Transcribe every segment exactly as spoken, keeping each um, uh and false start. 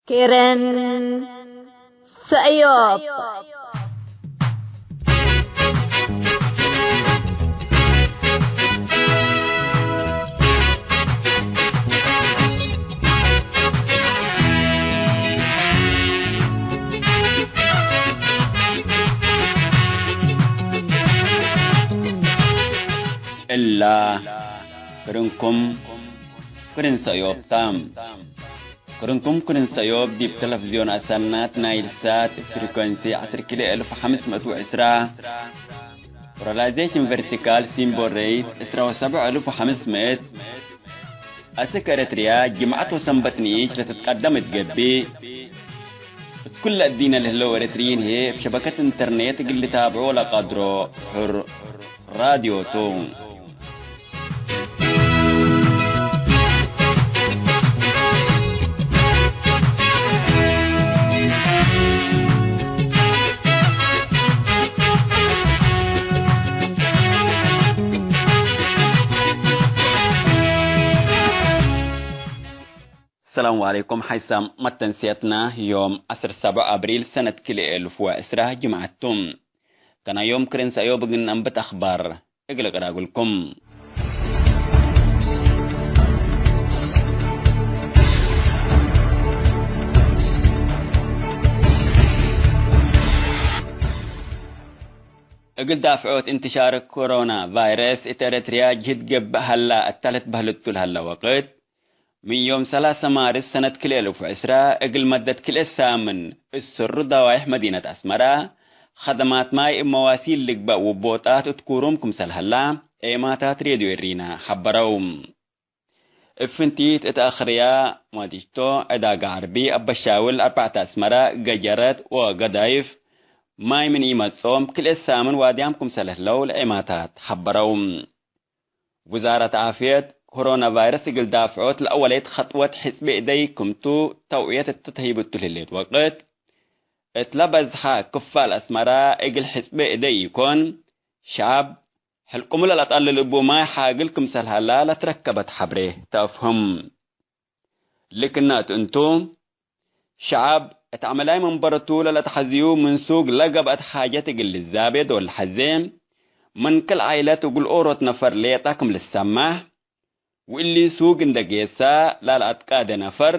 ኬረን ሰእዮብ። እላ ክርንኩም ክርን ሰእዮብ ተ። ክርንኩም ክርን ሰእዮብ ዲብ ተለፍዝዮን አሰናት ናይል ሳት ፍሪኮንሲ ዐስር ኪሎ እልፍ ወሐምስ ምእት ወዕስራ፣ ፖላራይዜሽን ቨርቲካል ሲምቦል ሬት ዕስራ ወሰብዕ እልፍ ወሐምስ ምእት፣ አስክ ኤረትርያ ጅምዐት ወሰንበት ንኢሽ ለትትቀደም እት ገብእ፣ እት ኩለ እዲነ ለህለው ኤረትርዪን ህዬ እብ ሸበከት ኢንተርኔት እግል ልታብዖ ለቀድሮ ሕር ራድዮ ቱ። ሰላም ዐለይኩም። ሐይሳም መተንስየትና ዮም ዐስር ሰብዕ አብሪል ሰነት ክልኤ እልፍ ወዕስራ ጅምዐት ቱ። ከና ዮም ክርን ሰእዮብ እግል ነአንብት አኽባር እግል እቅራጉልኩም። እግል ዳፍዖት እንትሻር ኮሮና ቫይረስ እት ኤረትርያ ጅህድ ገብእ ሀላ እተ ልትበህልቱ ለሀለ ወቅት፣ ምን ዮም ሰላሰ ማርስ ሰነት ክልኤ እልፍ ወዕስራ እግል መደት ክልኤ ሳምን እት ሰሩ ደዋይሕ መዲነት አስመራ፣ ኸደማት ማይ እብ መዋሲል ልግበእ ውቦጣት እት ኩሩም ክምሰል ሀላ፣ ኤማታት ሬድዮ ኤሪና ሐበረው። እብ ፍንቲት እት አክርያ፣ ማዲሽቶ፣ ዕዳጋ ዐርቢ፣ አበሻውል፣ አርበዕተ አስመረ፣ ገጀረት ወገዳይፍ ማይ ምን ኢመጽኦም ክልኤ ሳምን ዋድያም ክምሰል ህለው ለዔማታት ሐበረው። ውዛረት ዓፍየት፣ ኮሮና ቫይረስ እግል ዳፍዖት ለአወለይት ኸጥወት ሕጽቤ እደይ ክምቱ ተውዕየት እተ ተህይብ እቱ ለህሌት ወቅት፣ እት ለበዝሐ ክፋል አስመራ እግል ሕጽቤ እደይ ኢኮን፣ ሸዐብ ሕልቁሙ ለለአጠልል እቡ ማይ ሓግል ክምሰል ሀላ ለትረከበት ሐብሬ ተአፍህም። ልክናት እንቱ፣ ሸዐብ እት ዐመላይ መንበረቱ ለለአትሐዝዩ ምን ሱግ ለገብአት ሓጀት እግል ልዛቤ ዶል ለሐዜ፣ ምን ክል ዓይለት እግል ኦሮት ነፈር ሌጠ ክም ልሰማሕ፣ ወእሊ ሱግ እንደ ጌሰ ላለአትቃደ ነፈር፣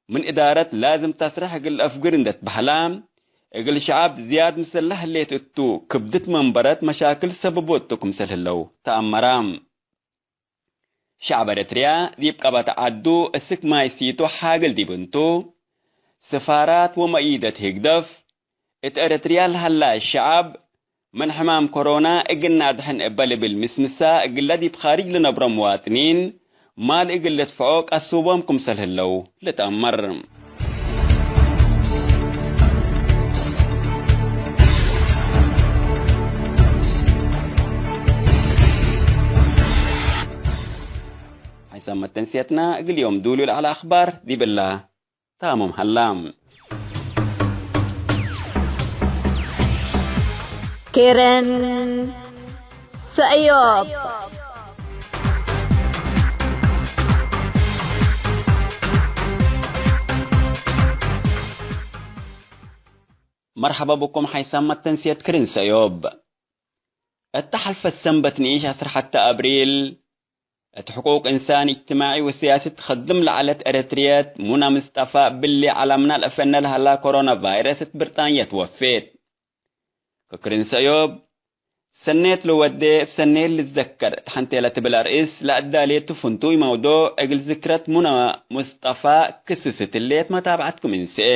ምን እዳረት ላዝም ተስረሕ እግል አፍግር እንደ ትበህላ፣ እግል ሸዐብ ዝያድ ምስል ለህሌት እቱ ክብድት መንበረት መሻክል ሰብቦ እቱ ክምሰል ህለው ተአመራ። ሸዐብ ኤረትርያ ዲብ ቀበት ዐዱ እስክ ማይ ሲቱ ሓግል ዲብ እንቱ፣ ስፋራት ወመኢደት ህግደፍ፣ እት ኤረትርያ ለሀላ ሸዐብ ምን ሕማም ኮሮና እግል ነአድሕን እበ ልብል ምስምሳ፣ እግለ ዲብ ካርጅ ለነብሮ ምዋጥኒን ማል እግል ልድፍዖ ቀሱቦም ክምሰል ህለው ልትአመር። ሐይሳም መተንስየትና እግል ዮም ዱሉ ለዐለ አኽባር ዲብላ ታምም ሀላ። ኬረን ሰእዮብ። መርሐባ ብኩም ሐይሳም መተንስየት ክርን ሰእዮብ። እተ ሐልፈት ሰንበት ንኢሽ ዐስር ሐተ አብሪል፣ እት ሕቁቅ እንሳን፣ እጅትማዒ ወስያሲ ትከድም ለዐለት ኤረትርየት ሙና ምስጠፋ እብሊ ዐለ ምናል አፈነ ለሀላ ኮሮና ቫይረስ እት ብርጣንየ ትወፌት። ከክርን ሰእዮብ፣ ሰኔት ለወዴ እብ ሰኔት ልትዘከር እት ሐንቴ ለትብል አርእስ ለአዳሌቱ ፍንቱይ መውዱዕ እግል ዝክረት ሙና ምስጠፋ ክስስ ህሌት መታብዐትኩም እንስኤ።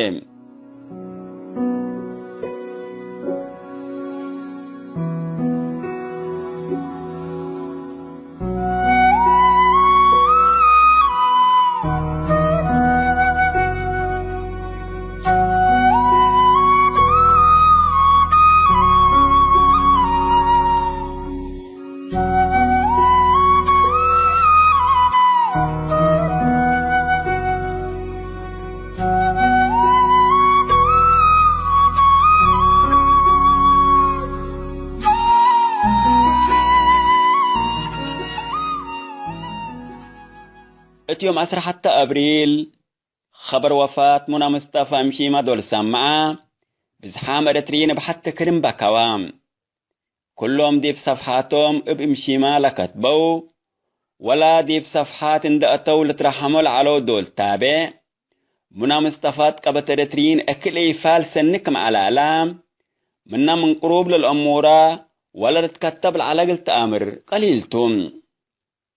እት ዮም ዐስር ሐተ አብሪል፣ ኸበር ወፋት ሙና ምስጠፋ እምሺማ ዶል ሰምዐ፣ ብዝሓም ኤረትርዪን እብ ሐቲ ክርን በከዋ። ኩሎም ዲብ ሰፍሓቶም እብ እምሺማ ለከትበው፣ ወላ ዲብ ሰፍሓት እንዴ አተው ልትረሐሞ ለዐለው ዶል ታቤዕ፣ ሙና ምስጠፋ ትቀበት ኤረትርዪን እክል ኢፋል ሰኒ ክም ዐላላ፣ ምና ምን ቅሩብ ለልአሙራ ወለ ልትከተብ ለዐለ እግል ተአምር ቀሊል ቱ።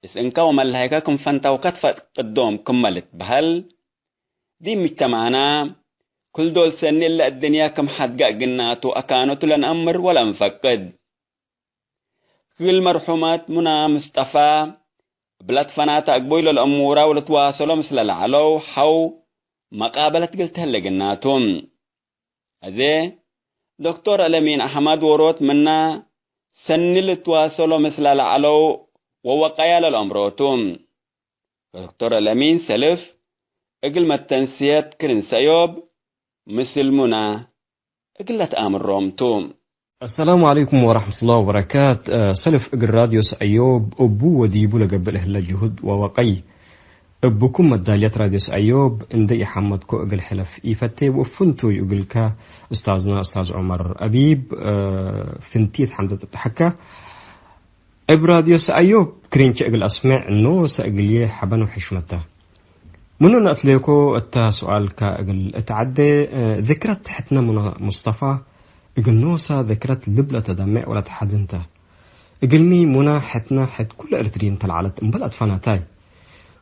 እስእንከ ወመለሀይከ ክም ፈንተውከ ትፈቅዶም ክመ ልትበሀል፣ ዲብ ምጅተማዕና፣ ክል ዶል ሰኒ እለ እድንያ ክም ሐድገ እግልናቱ አካኖቱ ለነአምር ወለእንፈቅድ። ክል መርሑመት ሙና ምስጠፋ፣ እብ ለትፈናተ አግቡይ ለልአሙራ ወልትዋሰሎ ምስለ ለዐለው ሐው መቃበለት እግል ተህሌ እግልናቱ። አዜ፣ ዶክቶር አለሚን አሕመድ ዎሮት ምና ሰኒ ልትዋሰሎ ምስለ ለዐለው ወወቀያ ለልአምሮቱ። ዶክቶር አለሚን ሰልፍ እግል መተንስየት ክርን ሰእዮብ ምስል ሙና እግል ለትአምሮም ቱ። አሰላሙ ዐለይኩም ወረሕመቱላሂ ወበረካት። እ፣ ሰልፍ እግል ራድዮ ሰእዮብ እቡ ወዲቡ ለገብእ ለህለ ጅሁድ ወወቀይ እብ ክም መዳልየት ራድዮ ሰእዮብ እንዴ ኢሐመድኮ እግል ሕለፍ ኢፈቴ ወእብ ፍንቱይ እግልከ ኡስታዝና ኡስታዝ ዑመር አቢብ፣ እ፣ ፍንቲት ሐምዘት እት ሐከ። እብ ራድዮ ሰእዮብ ክሪንቼ እግል አስሜዕ ኖሰ እግልዬ ሐበን ወሕሽመተ። ምኑ ነአትሌኮ እተ ሱኣልከ እግል እትዐዴ፣ እ፣ ዝክረት ሕትነ ሙነ ሙስጠፋ እግል ኖሰ ዝክረት ልብ ለተደሜዕ ወለተሐዝን ተ። እግልሚ ሙነ ሕትነ ሕት ኩለ ኤሪትርዪን ተለዐለት እምበል አትፋናታይ።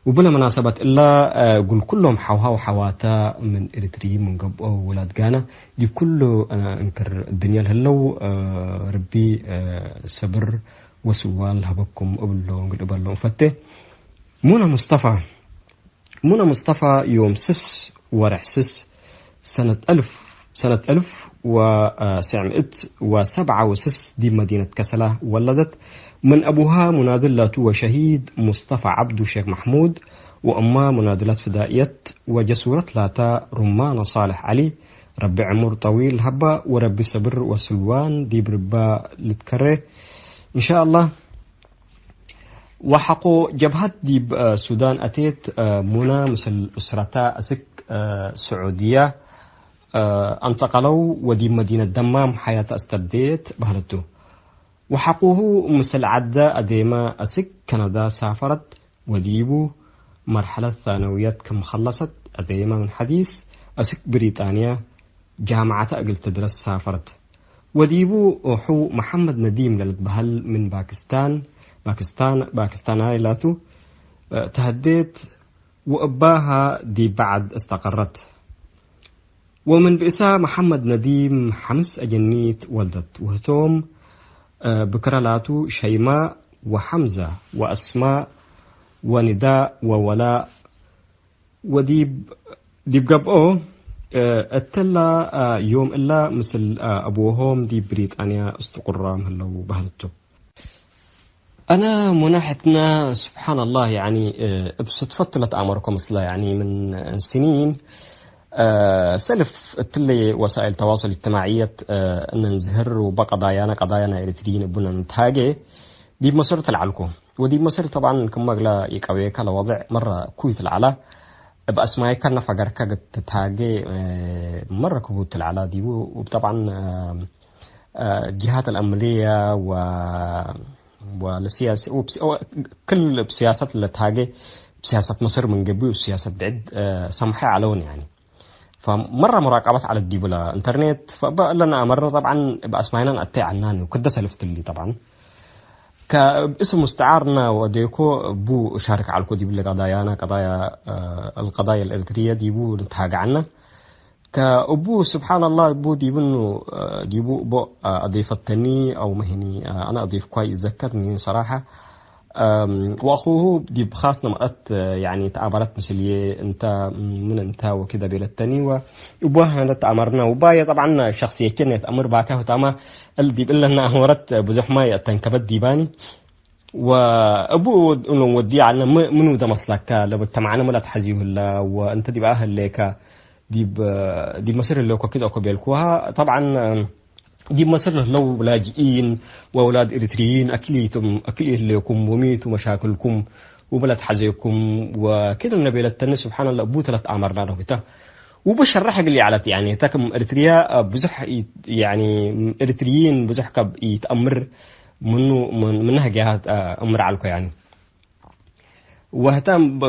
ወብለ መናሰበት እለ፣ እ፣ እግል ኩሎም ሐውሃ ወሐዋተ ምን ኤሪትርዪን ምን ገብኦ ውላድ ጋነ ዲብ ኩሉ፣ እ፣ እንክር እድንያ ለህለው፣ እ፣ ረቢ፣ እ፣ ሰብር ወስዋል ሀበኩም እብሎ እንግል እበሎ እንፈቴ። ሙነ ሙስጠፋ፣ ሙነ ሙስጠፋ ዮም ስስ ወርሕ ስስ ሰነት አልፍ፣ ሰነት አልፍ ወትሰዕ ምእት ወሰብዓ ወስስ ዲብ መዲነት ከሰላ ወለደት። ምን አቡሃ ሙናድል ላቱ ወሸሂድ ሙስጠፋ ዐብዱ ሼክ መሕሙድ፣ ወእማ ሙናድላት ፍዳእየት ወጀሱረት ላታ ሩማነ ሳልሕ ዐሊ። ረቢ ዕሙር ጠዊል ሀባ ወረቢ ሰብር ወስልዋን ዲብ ርባ ልትከሬ እንሻአላህ። ወሐቆ ጀብሀት ዲብ፣ እ፣ ሱዳን አቴት፣ እ፣ ሙነ ምስል ኡስረተ አስክ፣ እ፣ ስዑድየ፣ እ፣ አንተቀለው ወዲብ መዲነት ደማም ሐያተ አስተብዴት በህለቱ። ወሐቆሁ ምስል ዐደ አዴመ አስክ ከነዳ ሳፈረት ወዲቡ መርሐለት ሳነውየት ክም ኸለሰት አዴመ ምን ሐዲስ አስክ ብሪጣንያ ጃምዓተ እግል ትድረስ ሳፈረት። ወዲቡ ሑ መሐመድ ነዲም ለልትበሀል ምን ፓክስታን፣ ፓክስታን፣ ፓክስታናይ ላቱ፣ እ፣ ተሀዴት ወእባሃ ዲብ በዐድ እስተቀረት። ወምን ብእሳ መሐመድ ነዲም ሐምስ አጀኒት ወልደት። ወህቶም፣ እ፣ ብክረ ላቱ ሸይማ ወሐምዘ ወአስማ ወኒዳ ወወላ ወዲብ፣ ዲብ ገብኦ፣ እ፣ እትላ፣ እ፣ ዮም እላ ምስል፣ እ፣ አብወሆም ዲብ ብሪጣንያ እስትቁራም ህለው በህለቱ። አነ ሙነ ሕትነ፣ ስብሓንላህ፣ ያኒ፣ እ፣ እብ ስድፈቱ ለትአመርኮ ምስለ፣ ያኒ፣ ምን ስኒን፣ እ፣ ሰልፍ እትሊ ወሳይል ተዋሱል እጅትማዕየት፣ እ፣ እንንዝህር ወበቀዳያነ፣ ቀዳያ ናይ ኤሪትሪይን እቡ ነንትሃጌ ዲብ መሰረት ለዐልኮ። ወዲብ መሰረት ጠብዓን ክመ እግለ ኢቀዌከ ለወድዕ መረ ኩይት ለዐለ፣ እብ አስማይከ ነፈገርከ እግል ትትሃጌ፣ እ፣ መረ ክቡት ለዐለ ዲቡ። ጠብዓን፣ እ፣ እ፣ ጅሃት አልአምንየ ወ-፣ ወለሲያሲ-፣ ወብሲ-፣ ወ-፣ ክል እብ ሲያሰት ለትሃጌ፣ እብ ሲያሰት መስር ምን ገብእ፣ እብ ሲያሰት ብዕድ፣ እ፣ ሰምሐ ዐለውን፣ ያኒ። ፈመረ ሙራቀበት ዐለት ዲቡ ለኢንተርኔት፣ ፈእበ እለ ነአመርነ ጠብዓን እብ አስማይነ ነአቴ ዐልናኒ፣ ወክደ ሰልፍትሊ ጠብዓን። ከእብ እስም ሙስተዓርነ ወዴኮ እቡ እሻርክ ዐልኮ ዲብለ ቀዳያነ፣ ቀዳያ፣ እ፣ አልቀዳያ አልኤሪትርየ ዲቡ ንትሃጌ ዐልነ። ከእቡ ስብሓንላህ እቡ ዲብኑ፣ እ፣ ዲቡ እቦ፣ እ፣ አዴፈተኒ አው መህኒ፣ እ፣ አነ አዴፍኳ ይዘከርኒ ሰራሐ። እም፣ ወአኹሁ ዲብ ኻስ ነምአት፣ እ፣ ያኒ ተአበረት ምስልዬ እንተ ምን እንተ ወክደ ቤለተኒ ወእቡ ሀነት ተአመርነ። ወባየ ጠብዓን ሸክስየቼ ነት አምር ባካ ሁታማ እል ዲብ እለ ነአመረት ብዙሕ ማይ አተንከበት ዲባኒ። ወእቡ እሎም ወዲ ዐልነ ም-፣ ምኑ ደ መስለከ ለመጅተማዕነ ምን ለትሐዝዩ ህለ ወእንተ ዲብ አህሌከ ዲብ፣ ዲብ መስር ህሌኮ ክድ አኮ ቤልኩሃ። ጠብዓን፣ ዲብ መስር ለህለው ላጅኢን ወአውላድ ኤሪትሪይን አክሊቱም፣ አክል ህሌኩም ወሚቱ መሻክልኩም ውበለት ሐዜኩም ወክድ ነቤለተኒ፣ ስብሓንላህ፣ እቡ ተለት አመርና ነው ተ። ውቡ ሸረሕ እግል ይዐለት፣ ያኒ፣ ተ ክም ኤርትርያ ብዙሕ ኢ-፣ ያኒ፣ ኤርትርይን ብዙሕ ከብ ኢተአምር ምኑ፣ ምን፣ ምነ ህግያት፣ አ፣ እምር ዐልኮ፣ ያኒ። ወህተ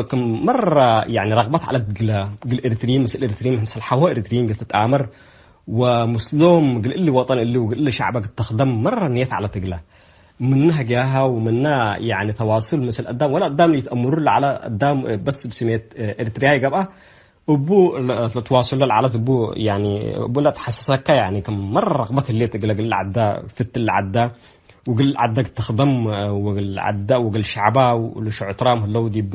ክም መረ፣ ያኒ፣ ረግበት ዐለት እግለ፣ እግል ኤርትርይን፣ ምስል ኤርትርይን፣ ምስል ሐወ ኤርትርይን እግል ትትአመር፣ ወምስሎም እግል እሊ ወጠን እሊ ወእግል እሊ ሸዕበ እግል ተክደም መረ ንየት ዐለት እግለ። ምነ ህግያሃ ወምነ፣ ያኒ፣ ተዋሱል ምስል አዳም፣ ወለ አዳም ኢትአምሩ ለዐለ አዳም በስ እብ ስሜት ኤርትርያይ ገብአ፣ እቡ ለ-፣ ለትዋሱል ለዐለት እቡ፣ ያኒ፣ እቡ ለትሐሰሰከ፣ ያኒ፣ ክም መረ ረቅበት ህሌት እግለ እግል ዐዳ፣ ፍትል ለዐዳ፣ ወእግል ዐዳ እግል ተክደም፣ ወእግል ዐዳ፣ ወእግል ሸዕባ፣ ወለሸዑትራም ህለው ዲብ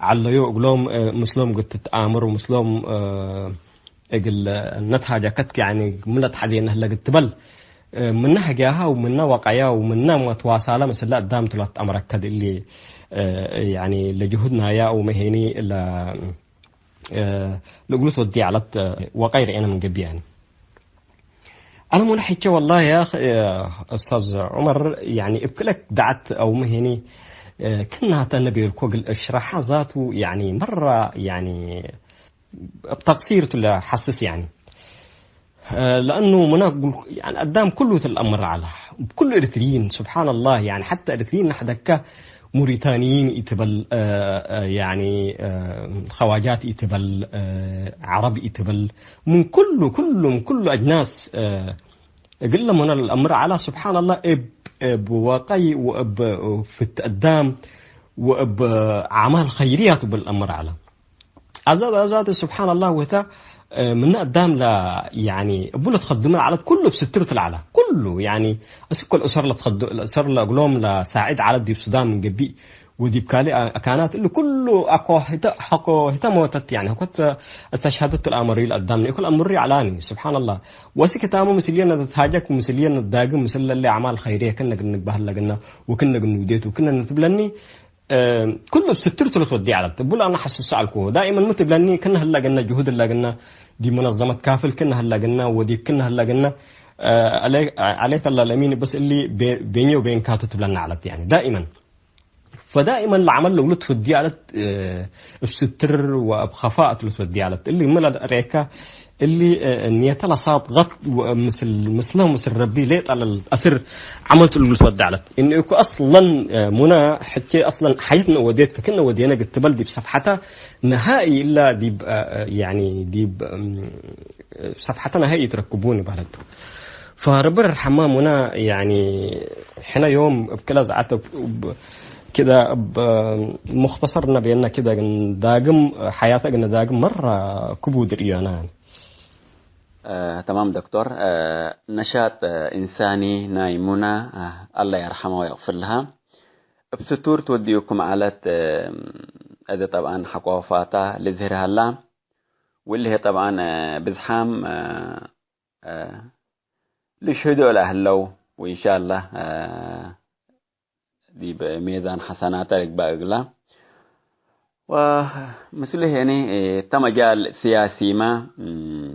ዐለዮ እግሎም፣ ምስሎም እግል ትትአምር፣ ወምስሎም እግል ነትሃጃከትክ፣ ያኒ፣ ምን ለትሐዜነ ህለ እግል ትበል፣ ምነ ህግያሃ ወምነ ወቀያ ወምነ መትዋሳለ ምስለ አዳም ቱ ለትአምረከ እሊ፣ ያኒ፣ ለጅሁድ ናያ ወመ ሄኒ ለ-፣ ለእግሉ ትወዲ ዐለት ወቀይ ረኤነ ምን ገብእ፣ ያኒ። አነ ሙነ ሕቼ ወላሂ ያ አኽ፣ ኡስታዝ ዑመር፣ ያኒ፣ እብ ክልኤ ዳዕት አውመ ሄኒ፣ ክናተ ነቤልኮ እግል እሽረሓ ዛቱ፣ ያኒ፣ መራ፣ ያኒ፣ እብ ተቅሲር ቱ ለሐስስ፣ ያኒ። ለአኑ ምነ ጉል-፣ ያኒ፣ አዳም ኩሉ ትልአምር ዐለ። ኩሉ ኤርትርይን፣ ስብሓንላህ፣ ያኒ፣ ሐተ ኤርትርይን ነሐደከ ሙሪታንይን ኢትበል፣ ያኒ፣ ኸዋጃት ኢትበል፣ ዐረብ ኢትበል፣ ምን ኩሉ፣ ኩሉ፣ ምን ኩሉ አጅናስ፣ እግለ ምነ ለአምር ዐለ። ስብሓንላህ፣ እብ፣ እብ ወቀይ ወእብ ፍት አዳም ወእብ አዕማል ኸይርያት እብ ለአምር ዐለ። አዛት፣ አዛት፣ ስብሓንላህ፣ ወህተ፣ እ፣ ምነ አዳም ለ-፣ ያኒ፣ እቡ ለትከድመ ለዐለት ኩሉ እብ ስትርት ለዐለ። ኩሉ፣ ያኒ፣ እስክ ለእሰር ለትከድ-፣ ለእሰር ለእግሎም ለሳዕድ ዐለት ዲብ ሱዳን ምን ገብእ ወዲብ ካልእ አ-፣ አካናት እሊ ኩሉ አኮ ህተ-፣ ሐቆ ህተ ሞተት፣ ያኒ፣ ሐቆት እስተሽሀደት ለአመሪ ለአዳም ንእኩል አምሪ ዐላኒ። ስብሓንላህ። ወእስክ ህታሙ ምስልየን ነትሃጀክ፣ ምስልየን ነትዳግም፣ ምስል ለሊ አዕማል ኸይርየ ክነ እግል ንግበህ ለግነ ወክነ እግል ንውዴት ወክነ ንትብለኒ፣ እ፣ ኩሉ እብ ስትርቱ ለትወዲ ዐለት። እቡ ለአነ ሐስስ ዐልኩ። ዳኢመን ሚ ትብለኒ፣ ክነ ህለ እግልነ ጅሁድ እለ እግልነ፣ ዲብ ሙነዘመት ካፍል ክነ ህለ እግልነ፣ ወዲብ ክነ ህለ እግልነ፣ እ፣ ዐሌ-፣ ዐሌከ አላህ ለሚን፣ በስ እሊ ቤ-፣ ቤንየ ወቤንካቱ ትብለኒ ዐለት፣ ያኒ፣ ዳኢመን። ፈዳኢመን ለዐመል ለእግሉ ትወዲ ዐለት፣ እ፣ እብ ስትር ወእብ ከፋአት ለትወዲ ዐለት። እሊ ሚ ለአርኤከ፣ እሊ፣ እ፣ ንየተ ለሳድቀት ወምስል፣ ምስለ ምስል ረቢ ሌጠ ለልአስር ዐመልቱ እግል ትወዲ ዐለት። እኒ እኮ አስለን፣ እ፣ ሙነ ሕቼ አስለን ሐየትነ ወዴት ክነ ወዴነ ግትበል ዲብ ሰፍሐተ ነሃኢ እላ ዲብ፣ እ፣ እ፣ ያኒ ዲብ፣ እም፣ ሰፍሐተ ነሃኢ ኢትረክቡኒ በህለት። ፈረቢ ርሐማ ሙነ፣ ያኒ፣ ሕነ ዮም እብ ክለ ዘዐት እብ፣ እብ፣ ክደ እብ ሙክተሰር እነ ቤነ ክደ እግል ንዳግም፣ ሐያተ እግል ንዳግም መረ ክቡድ ርእዮነ። እ፣ ተማም ዶክቶር፣ እ፣ ነሻጥ፣ እ፣ እንሳኒ ናይ ሙነ፣ እ፣ አላህ የርሐመ ወየቅፍር ለሃ። እብ ስቱር ትወድዩኩም ዐለት፣ እ፣ እዘ ጠብዓን ሐቆ ወፋታ ልዝህር ሀላ። ወእሊ ህዬ ጠብዓን፣ እ፣ ብዝሓም፣ እ፣ እ፣ ልሽህዶ ለህለው፣ ወኢንሻአላህ፣ እ፣ ዲብ ሜዛን ሐሰናተ ልግባእ እግላ። ወምስሉ ሄኒ፣ ተ መጃል ስያሲመ፣ እም፣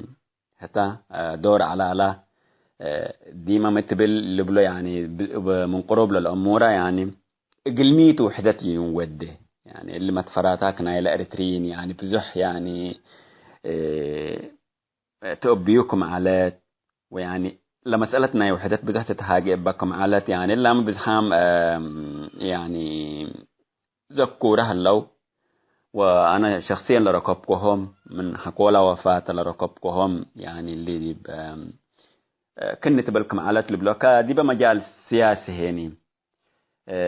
ህተ፣ እ፣ ዶር ዐለ አላ፣ እ፣ ዲመ ሚ ትብል ልብሎ፣ ያኒ፣ ብ-፣ ብ-፣ ምን ቅሩብ ለልአሙረ፣ ያኒ፣ እግልሚቱ ውሕደት ይንወዴ። ያኒ፣ እሊ መትፈራታክ ናይለ ኤሪትሪይን፣ ያኒ፣ ብዙሕ፣ ያኒ፣ እ፣ ትኦብዩኩም ዐለት፣ ወያኒ ለመስአለት ናይ ውሕደት ብዙሕ ትትሃጌ እበኩም ዐለት፣ ያኒ እላመ ብዝሓም፣ እም፣ ያኒ ዘኩረ ህለው፣ ወአነ ሸክስየን ለረከብኮሆም፣ ምን ሐቆላ ወፋተ ለረከብኮሆም፣ ያኒ እሊ ዲብ፣ እም፣ ክኒ ትበልኩም ዐለት ልብሎከ፣ ዲበ መጃል ስያሲ ሄኒ። እ፣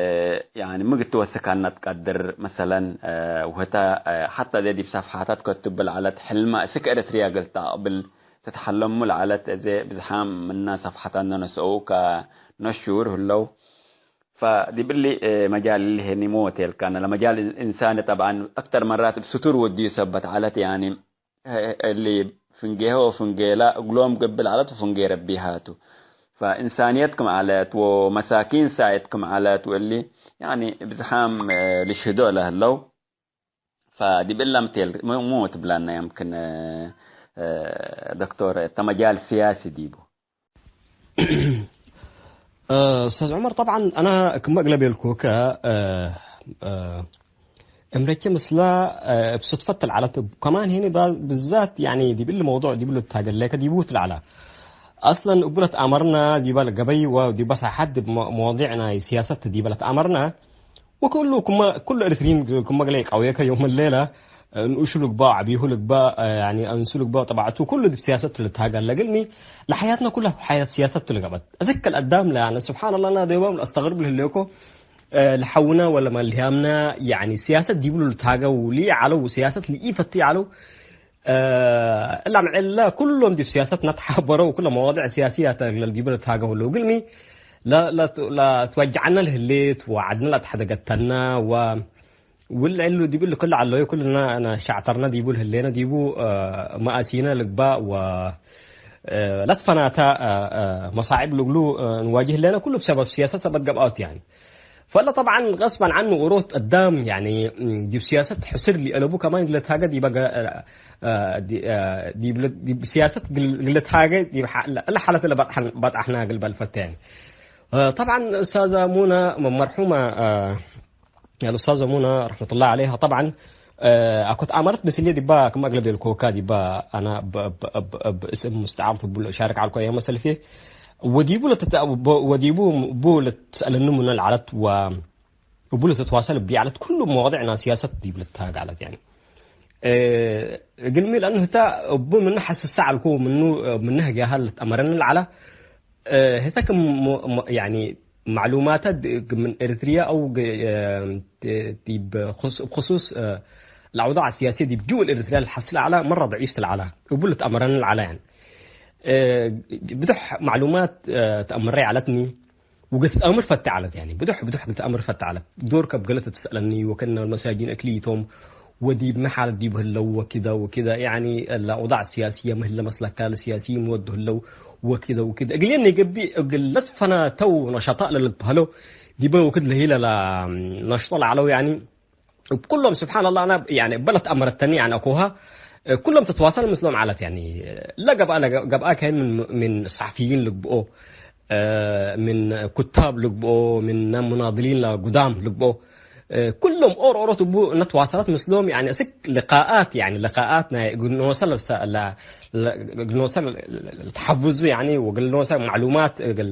ያኒ፣ ምግድ ትወስክ አነ ትቀድር፣ መሰለን፣ እ፣ ውህተ፣ እ፣ ሐታ እዜ ዲብ ሰፍሓታት ከትብል ዐለት፣ ሕልመ እስክ ኤረትርያ እግል ተአቅብል ትትሐለሙ ለዐለት፣ እዜ ብዝሓም ምነ ሰፍሓታትነ ነስአው ከነሹር ህለው። ፈዲብ እሊ፣ እ፣ መጃል እሊ ሄኒ ሚ ወቴልካነ፣ ለመጃል እንሳኒ ጠብዓን አክተር መራት እብ ስቱር ወድዩ ሰበት ዐለት፣ ያኒ፣ እሊ ፍንጌሀ ወፍንጌላ እግሎም ገብእ ለዐለት ወፍንጌ ረቢሃ ቱ። ፈእንሳንየት ክም ዐለት ወመሳኪን ሳይት ክም ዐለት ወእሊ፣ ያኒ፣ ብዝሓም፣ እ፣ ልሽህዶ ለህለው። ፈዲብ እለ ምቴል ሙ፣ ሙ ትብላና የምክን፣ እ፣ እ፣ ዶክቶር፣ እተ መጃል ስያሲ ዲቡ። እ፣ ኡስታዝ ዑመር፣ ጠብዓን አነ ክመ እግለ ቤልኩከ፣ እ፣ እ፣ እምረቼ ምስላ፣ እ፣ እብ ሱድፈት ለዐለት እብ ከማን ሄኒ ባ-፣ ብዛት፣ ያኒ፣ ዲብ እሊ መውዱዕ ዲብ ልትሃገል ሌከ ዲቡ ትለዐላ። አስለን እቡ ለትአመርና ዲበ ለገበይ ወዲበ ሳሐት ዲብ መ-፣ መዋዲዕ ናይ ሲያሰት ዲበ ለትአመርና፣ ወክሉ ክመ፣ ክሉ ኤሪትሪን ክመ ገሌ ይቃውየከ ዮም ሌለ፣ እ፣ ንኡሹ ልግባእ፣ ዐቢሁ ልግባእ፣ እ፣ ያኒ፣ አንሱ ልግባእ፣ ጠባዕቱ፣ ክሉ ዲብ ሲያሰት ልትሃገል ለግልሚ፣ ለሐያትና ኩላ ሐያት ሲያሰት ልገብአት። አዝከ ለአዳም ለያነ፣ ስብሓንላህ፣ እና ዴባም ለአስተግርብ ልህሌኮ፣ እ፣ ለሐውነ ወለመልህያምነ፣ ያኒ፣ ሲያሰት ዲብሉ ልትሃገው ልኢዐለው፣ ሲያሰት ልኢፈቲ ዐለው፣ እ፣ እላ ምዕለ ኩሎም ዲብ ሲያሰት ነትሓበረው፣ ኩለ መዋድዕ ሲያሲያተ ለልዲቡ ልትሃገው ህለው። እግልሚ፣ ለ-፣ ለ-፣ ለትወጀዐነ ለህሌት ወዐድነ ለአትሐደገተነ ወ-፣ ውል ዕሉ ዲቡ ልክል ዐለዩ፣ ኩልና ሸዕተርነ ዲቡ ልህሌነ ዲቡ፣ እ፣ መአሲነ ልግባእ ወ-፣ እ፣ ለትፈናተ፣ እ፣ እ፣ መሳዕብ ልግሉ፣ እ፣ ንዋጅህ ህሌነ ኩሉ ብሰበብ ሲያሰት ሰበት ገብአት፣ ያኒ። ፈለ ጠብዓን ገስበን ዐኑ ኡሮት አዳም፣ ያኒ፣ ዲብ ሲያሰት ሕስር ሊአለቡ ከማን ግለትሃገ ዲበ ገ-፣ እ፣ ዲ-፣ እ፣ ዲብ ለ-፣ ዲብ ሲያሰት ግል-፣ ግለትሃገ ዲብ ሐ-፣ እለ ሐለት ለበጥሐን-፣ በጥሐና ግል በልፈተ፣ ያኒ። እ፣ ጠብዓን ኡስታዘ ሙነ መርሑመ፣ እ፣ አልኡስታዘ ሙነ ረሕመቱላህ ዐለይሃ፣ ጠብዓን፣ እ፣ አኮ ተአመረት ምስልየ ዲባ ክም አግለብ የልኮካ ዲባ አና ብ-፣ ብ-፣ ብ-፣ ብ-፣ እስም ሙስተዓር ቱ ቡ ለሻርክ ዐልኮ አያመ ሰልፌ ወዲቡ ለትተ-፣ ወዲቡ ቡ ለትሰአለኒ ሙነ ለዐለት ወ-፣ እቡ ለትትዋሰል እብሊ ዐለት ኩሉ መዋድዕ ናይ ሲያሰት ዲብ ልትሃግ ዐለት፣ ያኒ። እ፣ እግልሚ ለአኑ ህተ እቡ ምኑ ሐስሰ ዐልኩ፣ ምኑ፣ ምኑ ህግያሀ ልትአመረኒ ለዐለ፣ እ፣ ህተ ክም ሞ-፣ ሞ-፣ ያኒ፣ ማዕሉማተ ድ-፣ ምን ኤሪትርያ አው ግ-፣ እ፣ ዲብ ክሱ-፣ ብክሱስ፣ እ፣ ለአውዳዕ ሲያስየ ዲብ ጅው ኤሪትርያ ለሐስል ዐለ መረ ደዒፍ ለዐለ እቡ ልትአመረኒ ለዐለ፣ ያኒ። እ፣ ብዱሕ ማዕሉማት፣ እ፣ ተአምረይ ዐለትኒ። ወእግል ትአምር ፈቲ ዐለት፣ ያኒ ብዱሕ ብዱሕ እግል ተአምር ፈቲ ዐለት። ዶር ከብ ገለ ትትሰአለኒ ወክእነ መሳጂን እክሊቶም ወዲብ ሚ ሓለት ዲብ ህለው ወክደ ወክደ፣ ያኒ ለአውዳዕ ሲያስየ ምህለ መስለካ ለሲያስይን ወዱ ህለው ወክደ ወክደ። እግሌነ ገብእ እግል ለትፈናተው ነሸጣእ ለልትበህለው ዲበ ወክድ ለህለ ለነሽጦ ለዐለው፣ ያኒ እብ ኩሎም ስብሓንላህ፣ አና ያኒ እበ ለትአመረተኒ ያኒ አኮሃ፣ እ፣ ኩሎም ትትዋሰል ምስሎም ዐለት። ያኒ ለገብአ፣ ለገ-፣ ገብአ ከይን ምን፣ ምን ሰሐፊይን ልግብኦ፣ እ፣ ምን ኩታብ ልግብኦ፣ ምን ሙናድሊን ለጉዳም ልግብኦ፣ እ፣ ኩሎም ኦር ኦሮት እቡ እነ ትዋሰለት ምስሎም፣ ያኒ እስክ ልቃአት፣ ያኒ ልቃአት ናይ እግል ኖሰ ለሰ-፣ ለ-፣ ለ-፣ እግል ኖሰ ለተሐፍዙ፣ ያኒ ወእግል ኖሰ ማዕሉማት እግል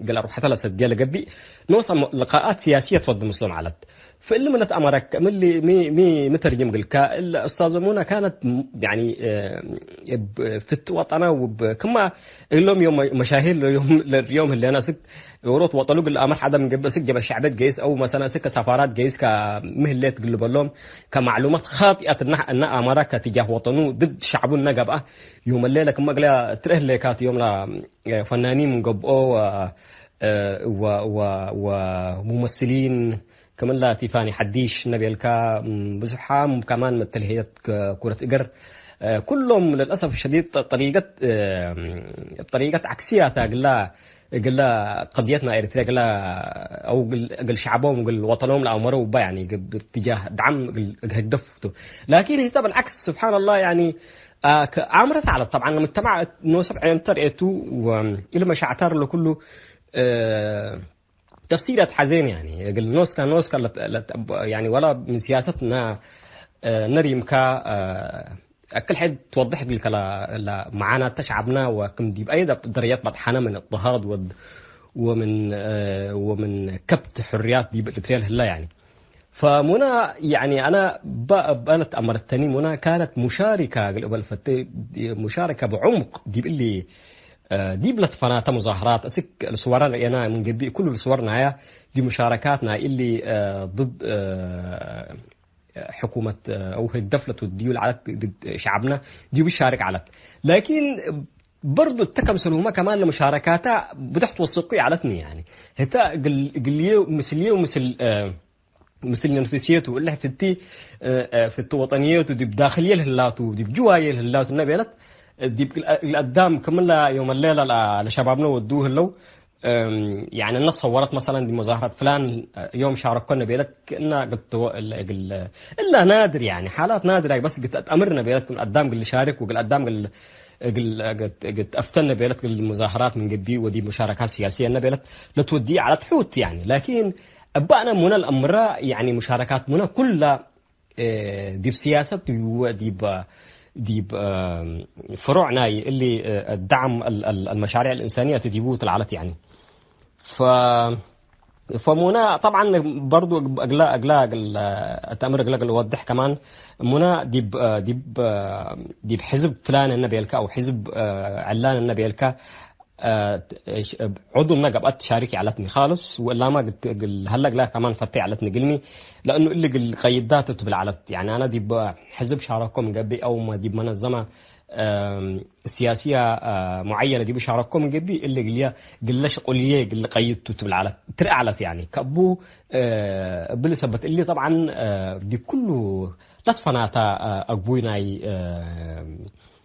እግል አርወሐተ ለሰድየ ለገብእ ኖሰ ሞ-፣ ልቃአት ሲያስየ ትወድ ምስሎም ዐለት። ፍእሊ ምን ለትአመረከ፣ ምን ሊ-፣ ሚ፣ ሚ፣ ሚ ተርጅም እግልከ፣ እለ ኡስታዘ ሙነ ካነት ም-፣ ያኒ፣ እ፣ እብ ፍት ወጠነ ወብ ክማ እሎም ዮም መ-፣ መሻሂር ለዮም፣ ለዮም ህሌነ እስክ ኦሮት ወጠኑ እግል አመር ሐደ ምን ገብእ እስክ ጀበ ሸዕበት ገይስ አው መሰለ እስክ ሰፋራት ገይስ ከምህሌት እግል በሎም ከማዕሉማት ኻጢአት እነ፣ እነ አመረ ከትጃህ ወጠኑ ድድ ሸዕቡ እነ ገብአ ዮም ሌለ ክማ እግለ ትርኤ ህሌካት ዮም ለ ፈናኒን ምን ገብኦ ወ-፣ ወ-፣ ወ-፣ ወሙመስሊን ክምላ ቲፋኒ ሐዲሽ ነቤልካ፣ ም፣ ብዙሓም ከማን መተልህየት ክ-፣ ኩረት እግር፣ እ፣ ኩሎም ለልአሰፍ ሸዲድ ጠ-፣ ጠሪቀት፣ እ፣ ጠሪቀት ዐክስያታ እግላ፣ እግላ ቀድየት ናይ ኤሪትርያ እግላ አው እግል፣ እግል ሸዕቦም እግል ወጠኖም ለአመረው እባ፣ ያኒ፣ እብ እትጃህ ደዓም እግል፣ እግል ህግደፍ ቱ። ላኪን ህተ ብልዓክስ ስብሓንላህ፣ ያኒ፣ አ፣ ከአምረት ዐለት። ጠብዓን፣ ለሙጅተማዕ ኖሰ ብዕዮንተ ርኤቱ ወእሊ መሻዕታር ለኩሉ፣ እ፣ ተፍሲር አትሐዜን፣ ያኒ፣ እግል ኖስካ፣ ኖስካ ለት-፣ ለት-፣ ያኒ፣ ወላ ምን ሲያሰት ና-፣ እ፣ ነሪምካ፣ እ፣ አክል ሐድ ትወድሕ እግልከ ለ-፣ ለመዓናተ ሸዐብና ወክም ዲብ አይ ደረጀት በጥሐነ ምን እጥሃድ ወድ-፣ ወምን፣ እ፣ ወምን ከብት ሕርያት ዲብ ኤሪትርያ ለህላ፣ ያኒ። ፈሙነ፣ ያኒ፣ አነ በ-፣ በአነ ተአመረተኒ ሙነ ካነት ሙሻሪካ እግል እበል ፈቴ፣ ሙሻሪካ ብዑምቅ ዲብ እሊ፣ እ፣ ዲብ ለትፈናተ ሙዛህራት፣ እስክ ለስወረ ረኤና ምን ገብእ፣ ኩሉ ለስወር ናያ ዲብ ሙሻረካት ናይ እሊ፣ እ፣ ضد፣ እ፣ ሕኩመት፣ እ፣ አው ህግደፍ ለትወድዩ ለዐለት ضد ሸዐብነ ዲቡ ሻርክ ዐለት። ላኪን በርዱ እተ ከምሰልሁመ ከማን ለሙሻረካታ ብዶሕ ትወሰቁ ይዐለትኒ፣ ያኒ፣ ህተ እግል፣ እግልዬ ምስልዬ ወምስል፣ እ፣ ምስል ነፍስየቱ፣ እለ ፍቲ፣ እ፣ እ፣ ፍቲ ወጠንየቱ ዲብ ዳክልየ ለህላቱ፣ ዲብ ጅዋየ ለህላቱ እነ ቤለት፣ እ፣ ዲብ እግል፣ እግል አዳም ክምለ ዮም ሌለ ለ-፣ ለሸባብነ ወዱ ህለው፣ እም፣ ያኒ እነ ሰወረት መሰለን ዲብ መዛህረት ፍላን፣ እ፣ ዮም ሻረኮ እነ ቤለት፣ ክእነ እግል ትወ-፣ እለ፣ እግል፣ እለ ናድር ያኒ፣ ሓላት ናድር አይ በስ እግል ተአምር እነ ቤለት፣ ክም አዳም እግል ሻርክ ወእግል አዳም እግል፣ እግል፣ እግል፣ እግል ተአፍተ እነ ቤለት፣ እግል መዛህራት ምን ግቢ ወዲብ ሙሻረካት ሲያስየ እነ ቤለት፣ ለትወዲ ዐለት ሑት ያኒ። ላኪን፣ እበ አነ ሙነ ለአምራ፣ ያኒ ሙሻረካት ሙነ ኩላ እ፣ ዲብ ስያሰት ወዲብ፣ ዲብ፣ እ፣ ፍሩዕ ናይ እሊ፣ እ፣ ደዓም አል-፣ አል-፣ አልመሻሪዕ አልእንሳንየት ዲቡ ትልዓለት፣ ያኒ። ፈ-፣ ፈሙና ጠብዓን በርዱ እግላ፣ እግላ፣ እግል፣ አተምር እግላ እግል ወድሕ ከማን፣ ሙና ዲብ፣ ዲብ፣ ዲብ ሕዝብ ፍላን እነ ቤልካ፣ አው ሕዝብ ዕላን እነ ቤልካ፣ ዑዱነ ገብአት ትሻሪክ ይዐለትኒ ካልስ፣ ወእላማ እግል ሀለ እግላ ከማን ፈቴ ይዐለትኒ እግልሚ፣ ለእኑ እሊ እግል ቀይዳት ትብል ዐለት። ያኒ አነ ዲብ ሕዝብ ሻረኮ ምን ገብእ፣ አውመ ዲብ መነዘመ፣ እም፣ ስያስየ፣ እ፣ ሙዐየነ ዲብ ሻረኮ ምን ገብእ፣ እሊ እግልየ፣ እግለ ሽቁልየ፣ እግል ቀይድቱ ትብል ዐለት፣ ትርኢ ዐለት፣ ያኒ፣ ከእቡ፣ እ፣ እብል ሰበት እሊ፣ ጠብዓን፣ እ፣ ዲብ ኩሉ ለትፈናተ፣ እ፣ አግቡይ ናይ፣ እ፣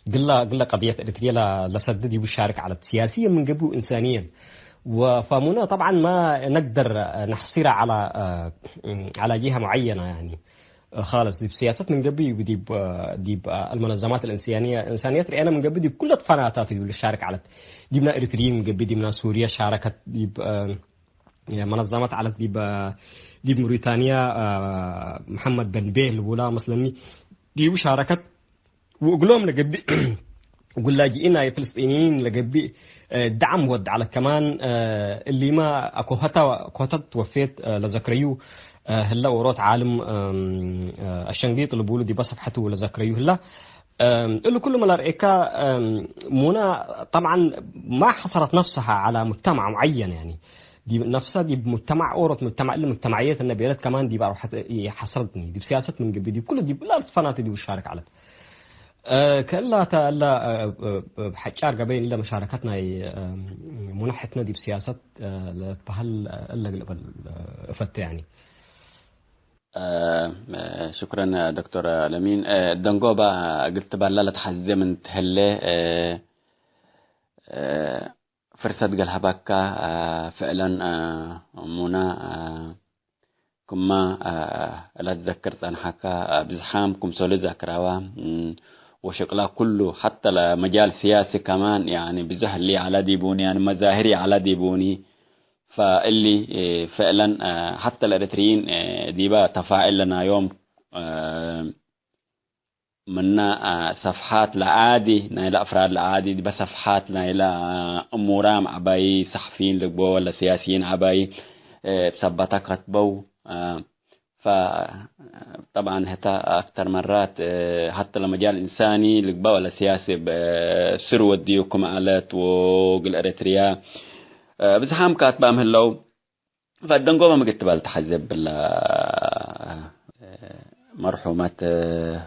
ግለ፣ ግለ ቀድየት ኤሪትርየ ለ-፣ ለሰድድ ዲቡ ሻርክ ዐለት፣ ስያስየን ምን ገብእ ወእንሳንየን። ወፈሙነ ጠብዓን ማ ነግደር ነሕሲረ ዐለ፣ እ፣ ዐለ ጂሀ ሙዐየነ፣ ያኒ። ካልስ ዲብ ስያሰት ምን ገብእ ዲብ፣ ዲብ አልመነዘማት አልእንስያንየ-፣ እንሳንየት ርኤነ ምን ገብእ ዲብ ኩለ ትፈናታት ዲብ ልሻርክ ዐለት። ዲብና ኤሪትርይን ምን ገብእ ዲብና ሱርየ ሻረከት፣ ዲብ፣ መነዘመት ዐለት ዲብ፣ ዲብ ሙሪታንያ፣ መሐመድ በን ቤህ ልቡላ መስለኒ ዲቡ ሻረከት። ወእግሎም ለገብእ ጉላጅኢን ናይ ፍልስጢንይን ለገብእ፣ እ፣ ደዓም ወድ ዐለት ከማን፣ እ፣ እሊመ አኮሀተ፣ ኮተት ወፌት፣ እ፣ ለዘክረዩ፣ እ፣ ህለ ዎሮት ዓልም፣ እም፣ እ፣ አሸንጊጥ ልቡሉ ዲበ ሰፍሐቱ ለዘክረዩ ህለ። እም፣ እሊ ኩሉ መ ለርኤካ፣ እም፣ ሙና ጠብዓን ማ ሐሰረት ነፍሰሃ ዐለ ሙጅተማዕ ሙዐየን፣ ያኒ ዲብ ነፍሰ ዲብ ሙጅተማዕ ዎሮት ሙጅተማዕ፣ እሊ ሙጅተማዕየት እነ ቤለት ከማን ዲብ አርወሐት ኢሐስረትኒ፣ ዲብ ስያሰት ምን ገብእ ዲብ ኩሉ ዲብ ለትፈናተ ዲቡ ትሻርክ ዐለት። እ፣ ከእላተ እለ፣ እ፣ እ፣ እ፣ ሐጫር ገበይን እለ መሻረከት ናይ፣ እ፣ ሙነሕትነ ዲብ ስያሰት፣ እ፣ ለትበህል፣ እ፣ እለ እግል እበል፣ እ፣ እፈቴ፣ ያኒ። እ፣ እ፣ ሽክረን ዶክተር አለሚን። እ፣ ደንጎባ እግል ትበላ ለትሐዜ ምን ትህሌ፣ እ፣ እ፣ ፍርሰት እግል ሀበካ፣ አ፣ ፍዕለን፣ አ፣ ሙና፣ አ፣ ክመ፣ አ፣ ለትዘክር ጸንሐካ፣ አ፣ ብዝሓም ክምሰሉ ዘክረዋ፣ እም፣ ወሽቅላ ኩሉ፣ ሐተ ለመጃል ስያሲ ከማን፣ ያኒ፣ ብዙሕ እሊ ዐለ ዲቡኒ፣ ያኒ፣ መዛህር ይዐለ ዲቡኒ። ፈእሊ፣ እ፣ ፍዕለን፣ አ፣ ሐተ ለኤሪትርይን፣ እ፣ ዲበ ተፋዕል ለናዮም፣ አ፣ ምነ፣ አ፣ ሰፍሓት ለዓዲ፣ ናይለ አፍራድ ለዓዲ፣ ዲበ ሰፍሓት ናይለ፣ አ፣ እሙራም ዐባይ፣ ሰሕፊይን ልግቦ ወለ ስያስይን ዐባይ፣ እ፣ እብ ሰበተ ከትበው። አ፣ ፈ-፣ ጠብዓን ህተ አክተር መራት፣ እ፣ ሐተ ለመጃል እንሳኒ ልግበእ ወለ ስያሲ እብ፣ እ፣ ስር ወድዩ ክም ዐለት ወእግል ኤሪትርያ፣ እ፣ ብዝሓም ካትባም ህለው። ፈደንጎበ ምግትባል ተሐዜ ብላ፣ መርሑመት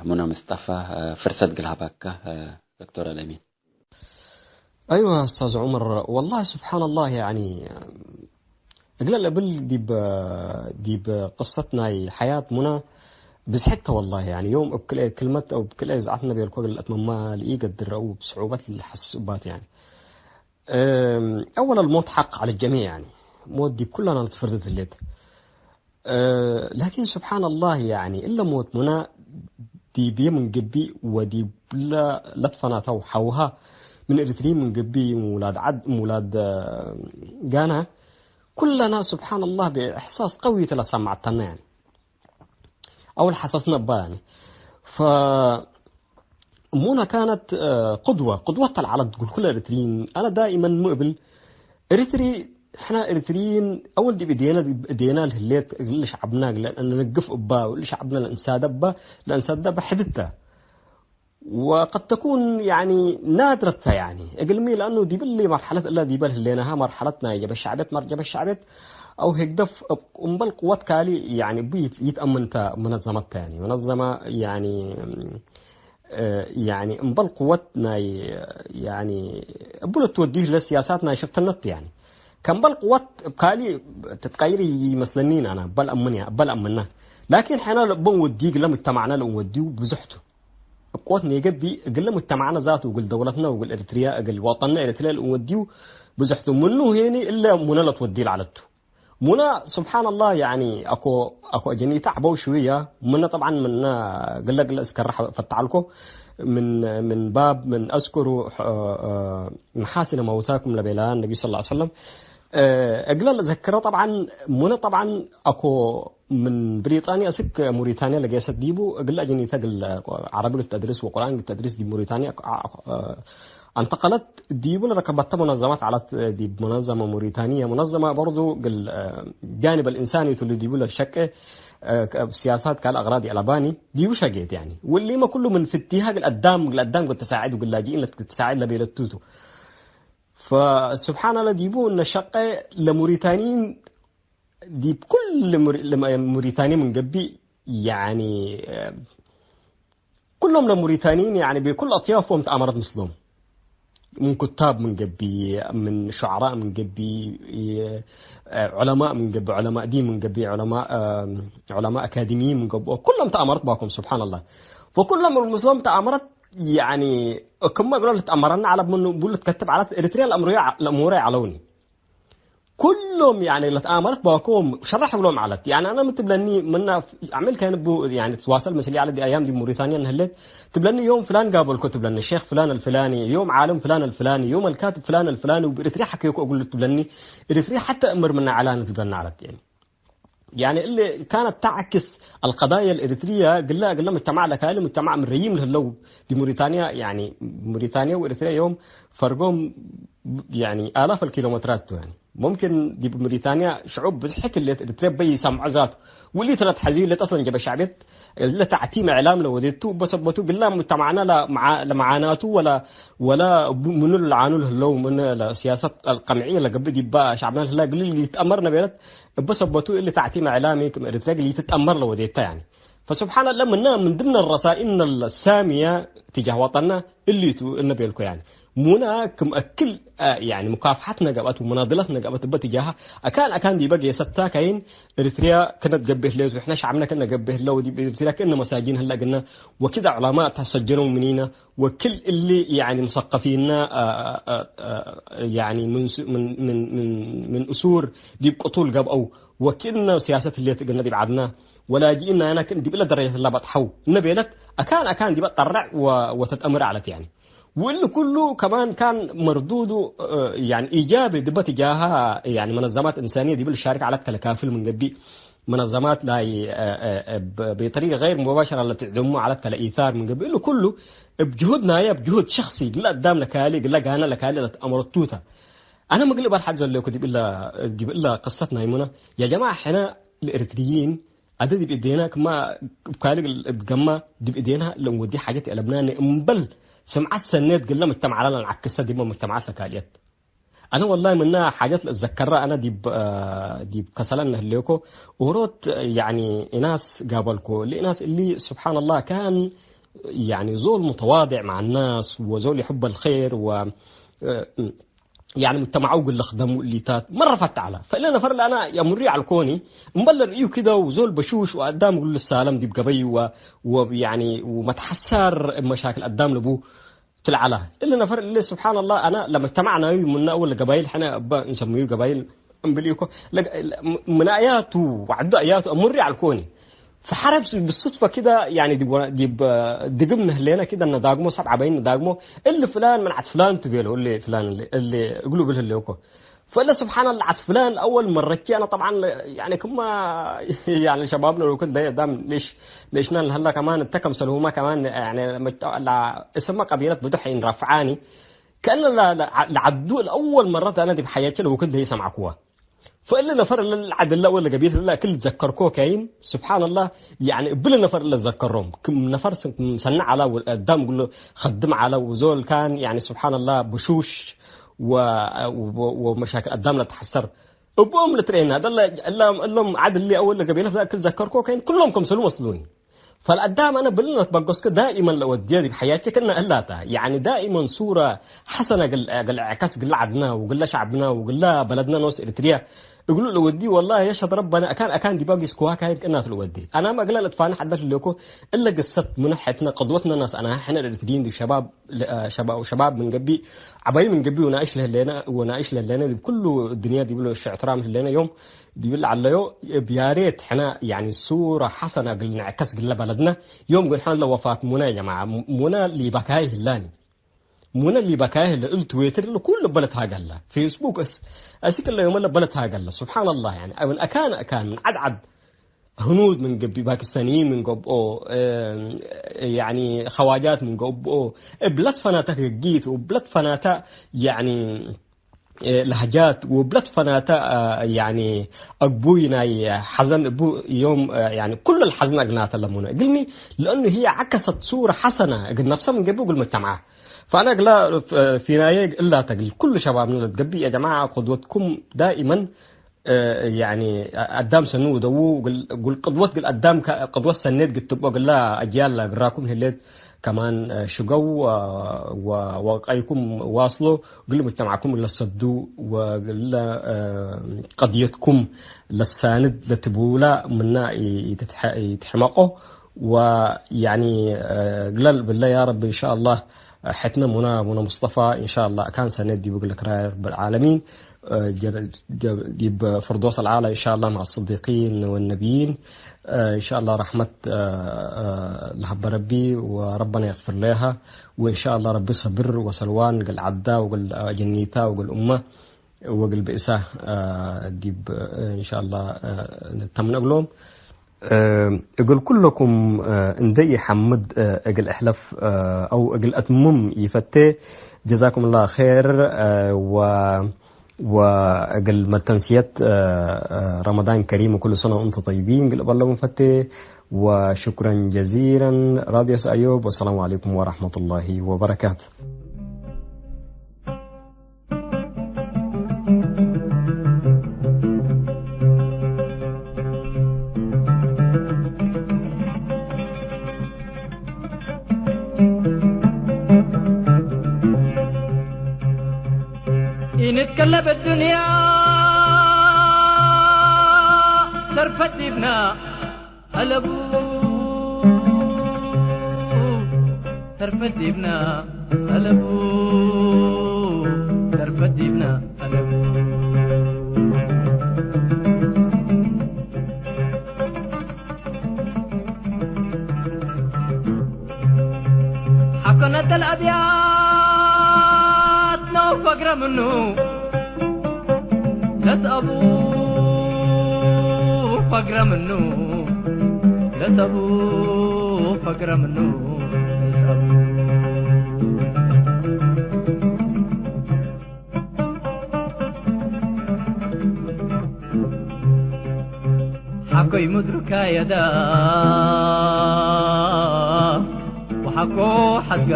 ሙነ ምስጠፋ፣ ፍርሰት እግል ሀባካ፣ ዶክተር አለሚን። አይወ ኡስታዝ ዑመር፣ ወላሂ ሱብሓነላህ፣ ያኒ፣ እግለ ለእብል ዲብ፣ ዲብ ቅሰት ናይ ሐያት ሙነ ብዝሕተ ወላሂ፣ ያኒ፣ ዮም እብ ክልኤ ክልመት አው እብ ክልኤ ዘዓት ነቤልኮ እግል ለአትመማ ለኢገድር አው ብስዑበት ለሐስስ እባት፣ ያኒ። እም፣ አወል አልሞት ሐቅ ዐለ ጀሚዕ፣ ያኒ፣ ሞት ዲብ ኩለና ለትፈርደት ህሌት። እ፣ ላኪን ሱብሓነላህ፣ ያኒ፣ እለ ሞት ሙነ ዲብዬ ምን ገብእ ወዲብለ ለትፈናተው ሐውሃ ምን ኤሪትርይ ምን ገብእ፣ ምን ውላድ ዐድ፣ ምን ውላድ፣ እ፣ ጋና፣ ኩለና ሱብሓነላህ ብእሕሳስ ቀዊ ተ ለሰማዕተና፣ ያኒ። አው ለሐሰስነ እባ፣ ያኒ። ፈ-፣ ሙነ ካነት፣ እ፣ ቅድወ፣ ቅድወት አልዓለም ትጉል ኩለ ኤሪትርይን። አነ ዳኢመን ሚ እብል፣ ኤሪትሪ፣ ሕና ኤሪትርይን አወል ዲብ እዴነ፣ ዲብ እዴነ ለህሌት እግል ሸዐብና እግል ለንግፍ እባ፣ ወእሊ ሸዐብና ለእንሳደ እባ፣ ለእንሳደ እባ ሕድተ። ወቀድ ተኩን፣ ያኒ፣ ናድረት ተ፣ ያኒ፣ እግልሚ፣ ለአኑ ዲብ እሊ መርሐለት እለ ዲበ ለህሌናሃ መርሐለት ናይ ጀበ ሸዕብየት፣ መር ጀበ ሸዕብየት አው ህግደፍ እብ-፣ እምበል ቅወት ካሊ፣ ያኒ፣ እቡ ይት-፣ ይትአምን ተ መነዘመት ተ፣ ያኒ፣ መነዘመ፣ ያኒ፣ እ፣ ያኒ፣ እምበል ቅወት ናይ፣ ያኒ፣ እቡ ለትወዲህ ለስያሳት ናይ ሽፍትነት፣ ያኒ፣ ከምበል ቅወት እብ ካሊ ትትቀይር ይመስለኒ አነ፣ በል አምን ያ-፣ በል አምና። ላኪን ሕነ ለእበን ወዲግ ለሙጅተማዕነ ለእንወድዩ ብዙሕ ቱ። እብ ቅወት ኔገብእ እግለ ሙጅተማዕነ ዛቱ፣ እግል ደውለትነ ወእግል ኤሪትርያ፣ እግል ወጠንነ ኤሪትርያ ለእንወድዩ ብዙሕ ቱ። ምኑ ሄኒ እለ ሙነ ለትወዲ ለዐለት ቱ። ሙነ፣ ሱብሓነላህ፣ ያኒ፣ አኮ፣ አኮ አጀኒተ ዐበው ሽውየ፣ ምነ ጠብዓን ምነ ግለ ግለ እስከረ ፈተዐልኮ፣ ምን፣ ምን ባብ፣ ምን አዝክሩ፣ እ፣ እ፣ መሓሲነ መውታኩም ለቤላ ነቢ ሰለላሁ ዐለይሂ ወሰለም፣ እ፣ እግለ ለዘክረ ጠብዓን፣ ሙነ ጠብዓን አኮ ምን ብሪጣንያ እስክ ሙሪታንያ ለገሰት ዲቡ፣ እግል አጅኒተ እግል ዐረቢ እግል ተድርስ ወቁርአን እግል ተድርስ ዲብ ሙሪታንያ አ-፣ አ-፣ አንተቀለት። ዲቡ ለረከበተ ሙነዘማት ዐለት፣ ዲብ ሙነዘመ ሙሪታንያ፣ ሙነዘመ በርዱ እግል ጃኒብ አልእንሳኒ ቱ ዲቡ ለሸቄ፣ አ፣ ከ-፣ ሲያሳት ካልእ አቅራድ የአለባኒ ዲቡ ሸጌት ያኒ። ወሊመ ኩሉ ምን ፍቲሃ እግል አዳም፣ እግል አዳም እግል ተሳዕድ ወእግል ላጅኢን ለትሳዕድ ለቤለቱ ቱ። ፈስብሓን አላህ ዲቡ እነ ሸቄ ለሙሪታንይን ዲብ ኩል ሙሪ-፣ ለመ-፣ ሙሪታንያ ምን ገብእ፣ ያኒ፣ ኩሎም ለሙሪታንይን፣ ያኒ፣ ብኩል አጥያፎም ተአመረት ምስሎም። ምን ኩታብ ምን ገብእ፣ ምን ሹዓራእ ምን ገብእ፣ ዑለማእ ምን ገብእ፣ ዑለማእ ዲን ምን ገብእ፣ ዑለማእ፣ ዑለማእ አካደሚይን ምን ገብኦ፣ ኩሎም ተአመረት ባኮም፣ ሱብሓነላህ። ወኩሎም ምስሎም ተአመረት፣ ያኒ፣ ክመ እግሎ ልትአመረነ ዐለ፣ ምኑ፣ ቡ ልትከትብ ዐለት፣ ኤሪትርያ ለአምሩየ ዐ-፣ ለአምሩየ ዐለውኒ። ኩሎም፣ ያኒ፣ ለተአመረት ባኮም ሸረሕ እግሎም ዐለት። ያኒ፣ አነ ምን ትብለኒ፣ ምና አዕመል ከን ቡ፣ ያኒ፣ ትትዋሰል መስሊ ዐለት፣ ዲ አያም ዲ ሙሪታንያ እንህሌት፣ ትብለኒ፣ ዮም ፍላን ጋበልኮ ትብለኒ፣ ሼክ ፍላን አልፍላኒ፣ ዮም ዓለም ፍላን አልፍላኒ፣ ዮም አልካትብ ፍላን አልፍላኒ፣ ወብኤሪትርያ ሐኬኮ እግሉ ትብለኒ፣ ኤሪትርያ ሐተ እምር ምና ዐላኒ ትብለኒ ዐለት። ያኒ፣ ያኒ እሊ ካነት ተዕክስ አልቀዳየ አልኤሪትርየ፣ ግለ፣ ግለ ሙጅተማዕ ለካሊ ሙጅተማዕ ምን ረዪም ለህለው ዲብ ሙሪታንያ፣ ያኒ ሙሪታንያ ወኤሪትርያ ዮም ፈርጎም፣ ያኒ፣ አላፍ አልኪሎሜትራት ቱ። ያኒ፣ ሙምኪን ዲብ ሙሪታንያ ሽዑብ ብዝሕት ህሌት ኤሪትርያ በይ ይሰምዖ ዛቱ። ወሊ ተረት ሐዚ ለጠስለን ጀበ ሸዕብየት ለተዕቲም እዕላም ለወዴቱ በሰበቱ ግላ ሙጅተማዕና ለመዓ-፣ ለመዓናቱ ወለ፣ ወለ ቡ-፣ ምኑ ለለዓኑ ለህለው ምን ለሲያሰት አልቀምዕየ ለገብእ ዲባ ሸዕብና ለህላ ግል ልትአመር ነበረት። እበ ሰበቱ እሊ ተዕቲም እዕላሚ ክም ኤሪትርያ እግል ኢትትአመር ለወዴተ፣ ያኒ። ፈሱብሓነላህ፣ ምነ ምን ድምነ ረሳኢልነ ሳሚየ ትጃህ ወጠንነ እሊቱ እነ ቤልኮ፣ ያኒ። ሙነ ክም አክል፣ አ፣ ያኒ፣ ሙካፍሐትነ ገብአት ወሙናድለትነ ገብአት እበ ትጃሃ አካን አካን ዲበ ጌሰታ ካይን፣ ኤሪትርያ ክነ ትገቤህ ሌቱ፣ ሕነ ሸዕብነ ክነ ገቤህ ለው፣ ዲብ ኤሪትርያ ክእነ መሳጂን ህለ እግልነ፣ ወክደ ዑለማእ ተሰጀነው ምኒነ፣ ወክል እሊ፣ ያኒ፣ ሙሰቀፊነ፣ አ፣ አ፣ አ፣ ያኒ፣ ምን ሱ-፣ ምን፣ ምን፣ ምን፣ ምን እሱር ዲብ ቅቱል ገብአው፣ ወክእነ ሲያሰት ህሌት እግልነ ዲብ ዐድነ፣ ወላጅኢን ናይና ክእን ዲብ እለ ደረጀት እለ በጥሐው እነ ቤለት፣ አካን አካን ዲበ ጠረዕ ወ-፣ ወተትአምር ዐለት፣ ያኒ። ወእሊ ኩሉ ከማን ካን መርዱዱ፣ እ፣ ያኒ፣ ኢጃቢ ዲበ ትጃሃ፣ ያኒ፣ መነዘማት እንሳንየ ዲብ ልሻርክ ዐለት ከለካፍል ምን ገብእ፣ መነዘማት ላይ፣ እ፣ እ፣ እ፣ ብ-፣ ብጠሪቀ ገይር ሙባሸረ ለትዕድሙ ዐለት ከለ ኢሳር ምን ገብእ፣ እሊ ኩሉ እብ ጅሁድ ናየ፣ እብ ጅሁድ ሸክሲ፣ ግለ አዳም ለካሊ፣ ግለ ጋነ ለካሊ ለትአመረቱ ተ። አነ ምግል እባል ሐድ ዘለኩ ዲብ እለ፣ ዲብ እለ ቅሰት ናይ ሙነ፣ ያ ጀማዐ፣ ሕነ ለኤሪትርይን፣ አደ ዲብ እዴና ክማ እብ ካልግ እብ ገማ ዲብ እዴና ለእንወዲ ሓጀት የአለብናኒ እምበል ስምዓት ሰኔት ግለ ሙጅተማዕ ለዐለ ለንዓክሰ ዲብ ሙጅተማዓት ለካልአት። አነ ወላሂ ምነ ሓጀት ለእዘከረ አነ ዲብ፣ ዲብ ከሰለን ለህሌኮ ኦሮት ያኒ ኢናስ ጋበልኮ። ለኢናስ እሊ ስብሓንላህ ካን ያኒ ዞል ሙተዋድዕ መዓ ናስ ወዞል ይሕበ ልኸይር ወ ያኒ ሙጅተማዑ እግል ልክደሙ እሊታት መረ ፈት ዐለ። ፈእለ ነፈር ለአነ የአምሩ ዐልኮኒ፣ እምበል ለርእዩ ክደው ዞል በሹሽ ወአዳም እግሉ ልሳለም ዲብ ገበይ ወ-፣ ወ-፣ ያኒ ወመትሐሰር መሻክል አዳም ለቡ ትልዓላ። እሊ ነፈር እሊ ስብሓንላህ አነ ለሙጅተማዕ ናዩ ምነ አወል ገባይል ሕነ እበ እንሰምዩ ገባይል እምብል ኢኮ። ለግ-፣ ለ-፣ ም-፣ ምናያቱ ወዐዱ አያቱ አምሩ ዐልኮኒ። ፈሐረብ ስ-፣ ብሱድፈ ክደ፣ ያኒ፣ ዲብ ወ-፣ ዲብ፣ እ፣ ድግም ንህሌነ ክደ ነዳግሞ፣ ሰብ ዐበይን ነዳግሞ፣ እሊ ፍላን ምን ዐድ ፍላን ቱ ቤሎ፣ እሊ ፍላን እሊ፣ እሊ እግሉ እብል ህሌኮ። ፈእለ ስብሓንላህ ዐድ ፍላን አወል መረቼ አነ ጠብዓን፣ ያኒ፣ ክማ፣ ያኒ፣ ሸባብነ ወክል ደይ አዳም ሌሽ፣ ሌሽናን ለሀላ ከማን እተ ከምሰልሁማ ከማን፣ ያኒ፣ መጅተ-፣ ላ-፣ እስመ ቀቢለት ብዶሕ ኢንራፍዓኒ፣ ከእነ ለ-፣ ለ-፣ ለዐዱ ለአወል መረት አነ ዲብ ሐያቼ ለወክል ደይ ሰምዐኩዋ። ፈእሊ ነፈር እለ ለዐድ እለ ወለ ገቢለት እለ እክል ልትዘከርኮ ከይን፣ ስብሓንላህ፣ ያኒ እብሊ ነፈር እለ ዘከሮም፣ ክም ነፈር ስ-፣ ክም ሰኒ ዐላ ወአዳም እግሉ ከድም ዐላ ወዞል ካን፣ ያኒ ስብሓንላህ፣ በሹሽ ወ-፣ ወ-፣ ወመሻክል አዳም ለተሐሰር እቦም ልትርኤና፣ እለ፣ እለ፣ እሎም ዐድ እሊ አወል ለገቢለት እለ እክል ዘከርኮ ከይን፣ ኩሎም ከምሰሉ መስሉኒ። ፈልአዳም አነ ብልነት በገስከ ዳኢመን ለወድየ ዲብ ሐያቼ ክእነ እላተ። ያኒ ዳኢመን ሱረ ሐሰነ እግል፣ እግል ዕከስ እግለ ዐድነ ወእግለ ሸዕብነ ወእግለ በለድነ ኖስ ኤሪትርየ እግሉ ለወዲ ወላሂ የሽሀድ ረበነ አካን አካን ዲበ ጊስክዋ ካይድ ክእናት ለወዲ። አናመ እግለ ለትፋንሕ ዐለት ህሌኮ እለ ግሰት ምነ ሐትነ ቅድወትነ ናስ አናሀ ሕነ ኤሪትርይን ዲብ ሸባብ ለ-፣ ሸባ-፣ ሸባብ ምን ገብእ፣ ዐባይ ምን ገብእ ወናእሽ ለህሌነ፣ ወናእሽ ለህሌነ ዲብ ኩሉ ድንያ ዲብሎ እሽዕትራም ህሌነ ዮም ዲብል ዐለዮ፣ እብ ያሬት ሕነ፣ ያኒ፣ ሱረ ሐሰነ እግል ንዕከስ እግለ በለድነ። ዮም ግን ሕነ ለወፋት ሙነ ያ ጀማዐ፣ ሙነ ሊበካይ ህላኒ። ሙነ ሊበካይ ህለ፣ እሉ ትዌትር እሉ ኩሉ በለት ሃገለ። ፌስቡክ እስ-፣ አስክ እለ ዮም እለ በለት ሃገለ። ሱብሓነላህ፣ ያኒ፣ ምን አካን አካን፣ ምን ዐድ ዐድ ህኑድ ምን ገብእ፣ ፓኪስታንይን ምን ገብኦ፣ እ፣ ያኒ ኸዋጃት ምን ገብኦ፣ እብ ለትፈናተ ህግጊት ወእብ ለትፈናተ ያኒ፣ እ፣ ለህጃት ወእብ ለትፈናተ፣ እ፣ ያኒ አግቡይ ናይ ሐዘን እቡ ዮም፣ እ፣ ያኒ ኩሉ ለሐዘን አግናተ ለሙነ። እግልሚ ለእኑ ህይ ዐከሰት ሱረ ሐሰነ እግል ነፍሰ ምን ገብእ እግል ሙጅተመዐ። ፈአነ እግለ ፊናዬ እላተ እግል ኩሉ ሸባብነ ለትገብእ፣ ያ ጀማዐ፣ ቅድወትኩም ዳኢመን እ፣ ያኒ አዳም ሰኒ ውደዉ፣ እግል፣ እግል ቅድወት፣ እግል አዳም ከ-፣ ቅድወት ሰኔት ግትብኦ፣ እግለ አጅያል ለግራኩም ህሌት ከማን፣ እ፣ ሽገው፣ እ፣ ወ-፣ ወቀይኩም ዋስሎ፣ እግል ሙጅተማዕኩም እግለ ሰዱ፣ ወእግለ፣ እ፣ ቀድየትኩም ለሳንድ ለትቡላ ምና ኢ-፣ ኢትትሐ-፣ ኢትሕመቆ። ወያኒ፣ እ፣ እግለ ልብለ ያ ረቢ፣ እንሻአላህ፣ ሕትነ ሙና፣ ሙና ሙስጠፋ፣ እንሻአላህ፣ አካን ሰኔት ዲቡ እግለ ክራይ ረብል ዓለሚን። ጀ-፣ ጀ-፣ ዲብ ፍርዶስ አልአዕላ ኢንሻአላህ መዐ ስዲቂን ወነቢይን፣ ኢንሻአላህ ረሕመት ለሀበ ረቢ ወረበና የግፍር ለሀ፣ ወኢንሻአላህ ረቢ ሰብር ወሰልዋን እግል ዐዳ ወእግል ጀኒታ ወእግል ኡመ ወእግል ብእሳ ዲብ ኢንሻአላህ ንተምነ እግሎም። እግል ኩለኩም እንዴ ኢሐምድ እግል እሕለፍ አው እግል አትምም ኢፈቴ። ጀዛኩሙላህ ኸይር ወ-፣ ወእግል መተንስየት ረመዳን ከሪም ወኩሉ ሰነ ወእንቱም ጠይቢን እግል እበለኩም ፈቴ። ወሹክረን ጀዚለን ራድዮ ሰአዮብ። ወሰላሙ ዐለይኩም ወረሕመቱላሂ ወበረካቱ። ኢንትከለብ እዱንያ ተርፈት ዲብና አለቡ፣ ተርፈት ዲብና አለቡ፣ ተርፈት ዲብና አለቡ። ሐቆ ነተ ለአብያት ነው ፈግረ ምኑ ለሰአቡ ፈግረ ምኑ፣ ለሰቡ ፈግረ ምኑ፣ ለሰቡ። ሐቆይ ምድሩ ካየዳ ወሐቆ ሐጋ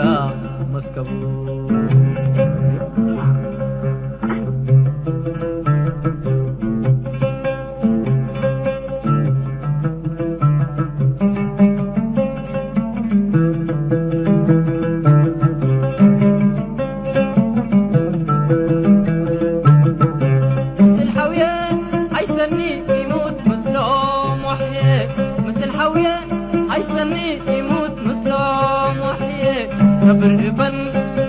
መስከቡ። ምስል ሐውየ ሐይሰኒ ኢሙት ምስሎም ወሕየ፣ ምስል ሐውየ ሐይሰኒ ኢሙት ምስሎም ወሕየ፣ ነብር እበን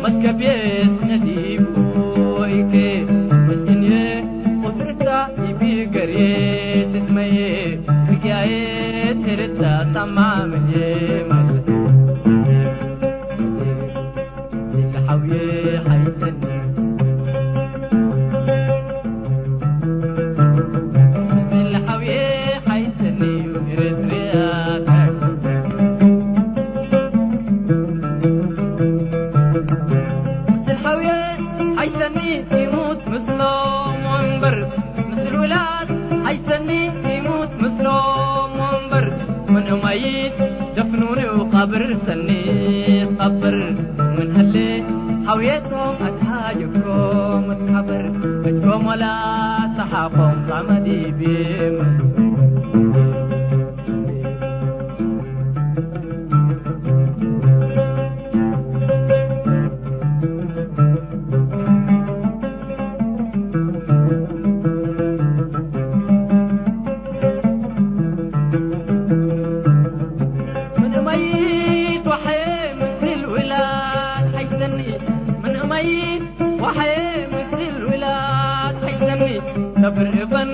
መስከብየ ስነ ዲቡ ወኢኬ፣ ምስንየ ኡስርታ ኢቢ ገርየ ትትመየ፣ ህግያየ ትርታ ሳማ ምንየ ማለት። ምስል ሐውየ ሐይሰኒ፣ ምስል ሐውየ ሐይሰኒ ኤረትርያ። ምስል ሐውየ ሐይሰኒ ኢሙት ምስሎም ወንበር፣ ምስል ውላድ ሐይሰኒ ኢሙት ምስሎም ወንበር፣ ምን እማይት ደፍኑኒ ወቃብር ሰኒ ትቀብር፣ ምን ህሌ ሐውየቶም አትሃጅኮም እትሐበር፣ እጅኮም ወላ ሰሓቆም ቃመ ዲቤ መንሱር። ምን እመይት ወሐዬ ምስል ውላድ ሐይሰኒ፣ ምን እመይት ወሐዬ ምስል ውላድ ሐይሰኒ፣ ነብር እበን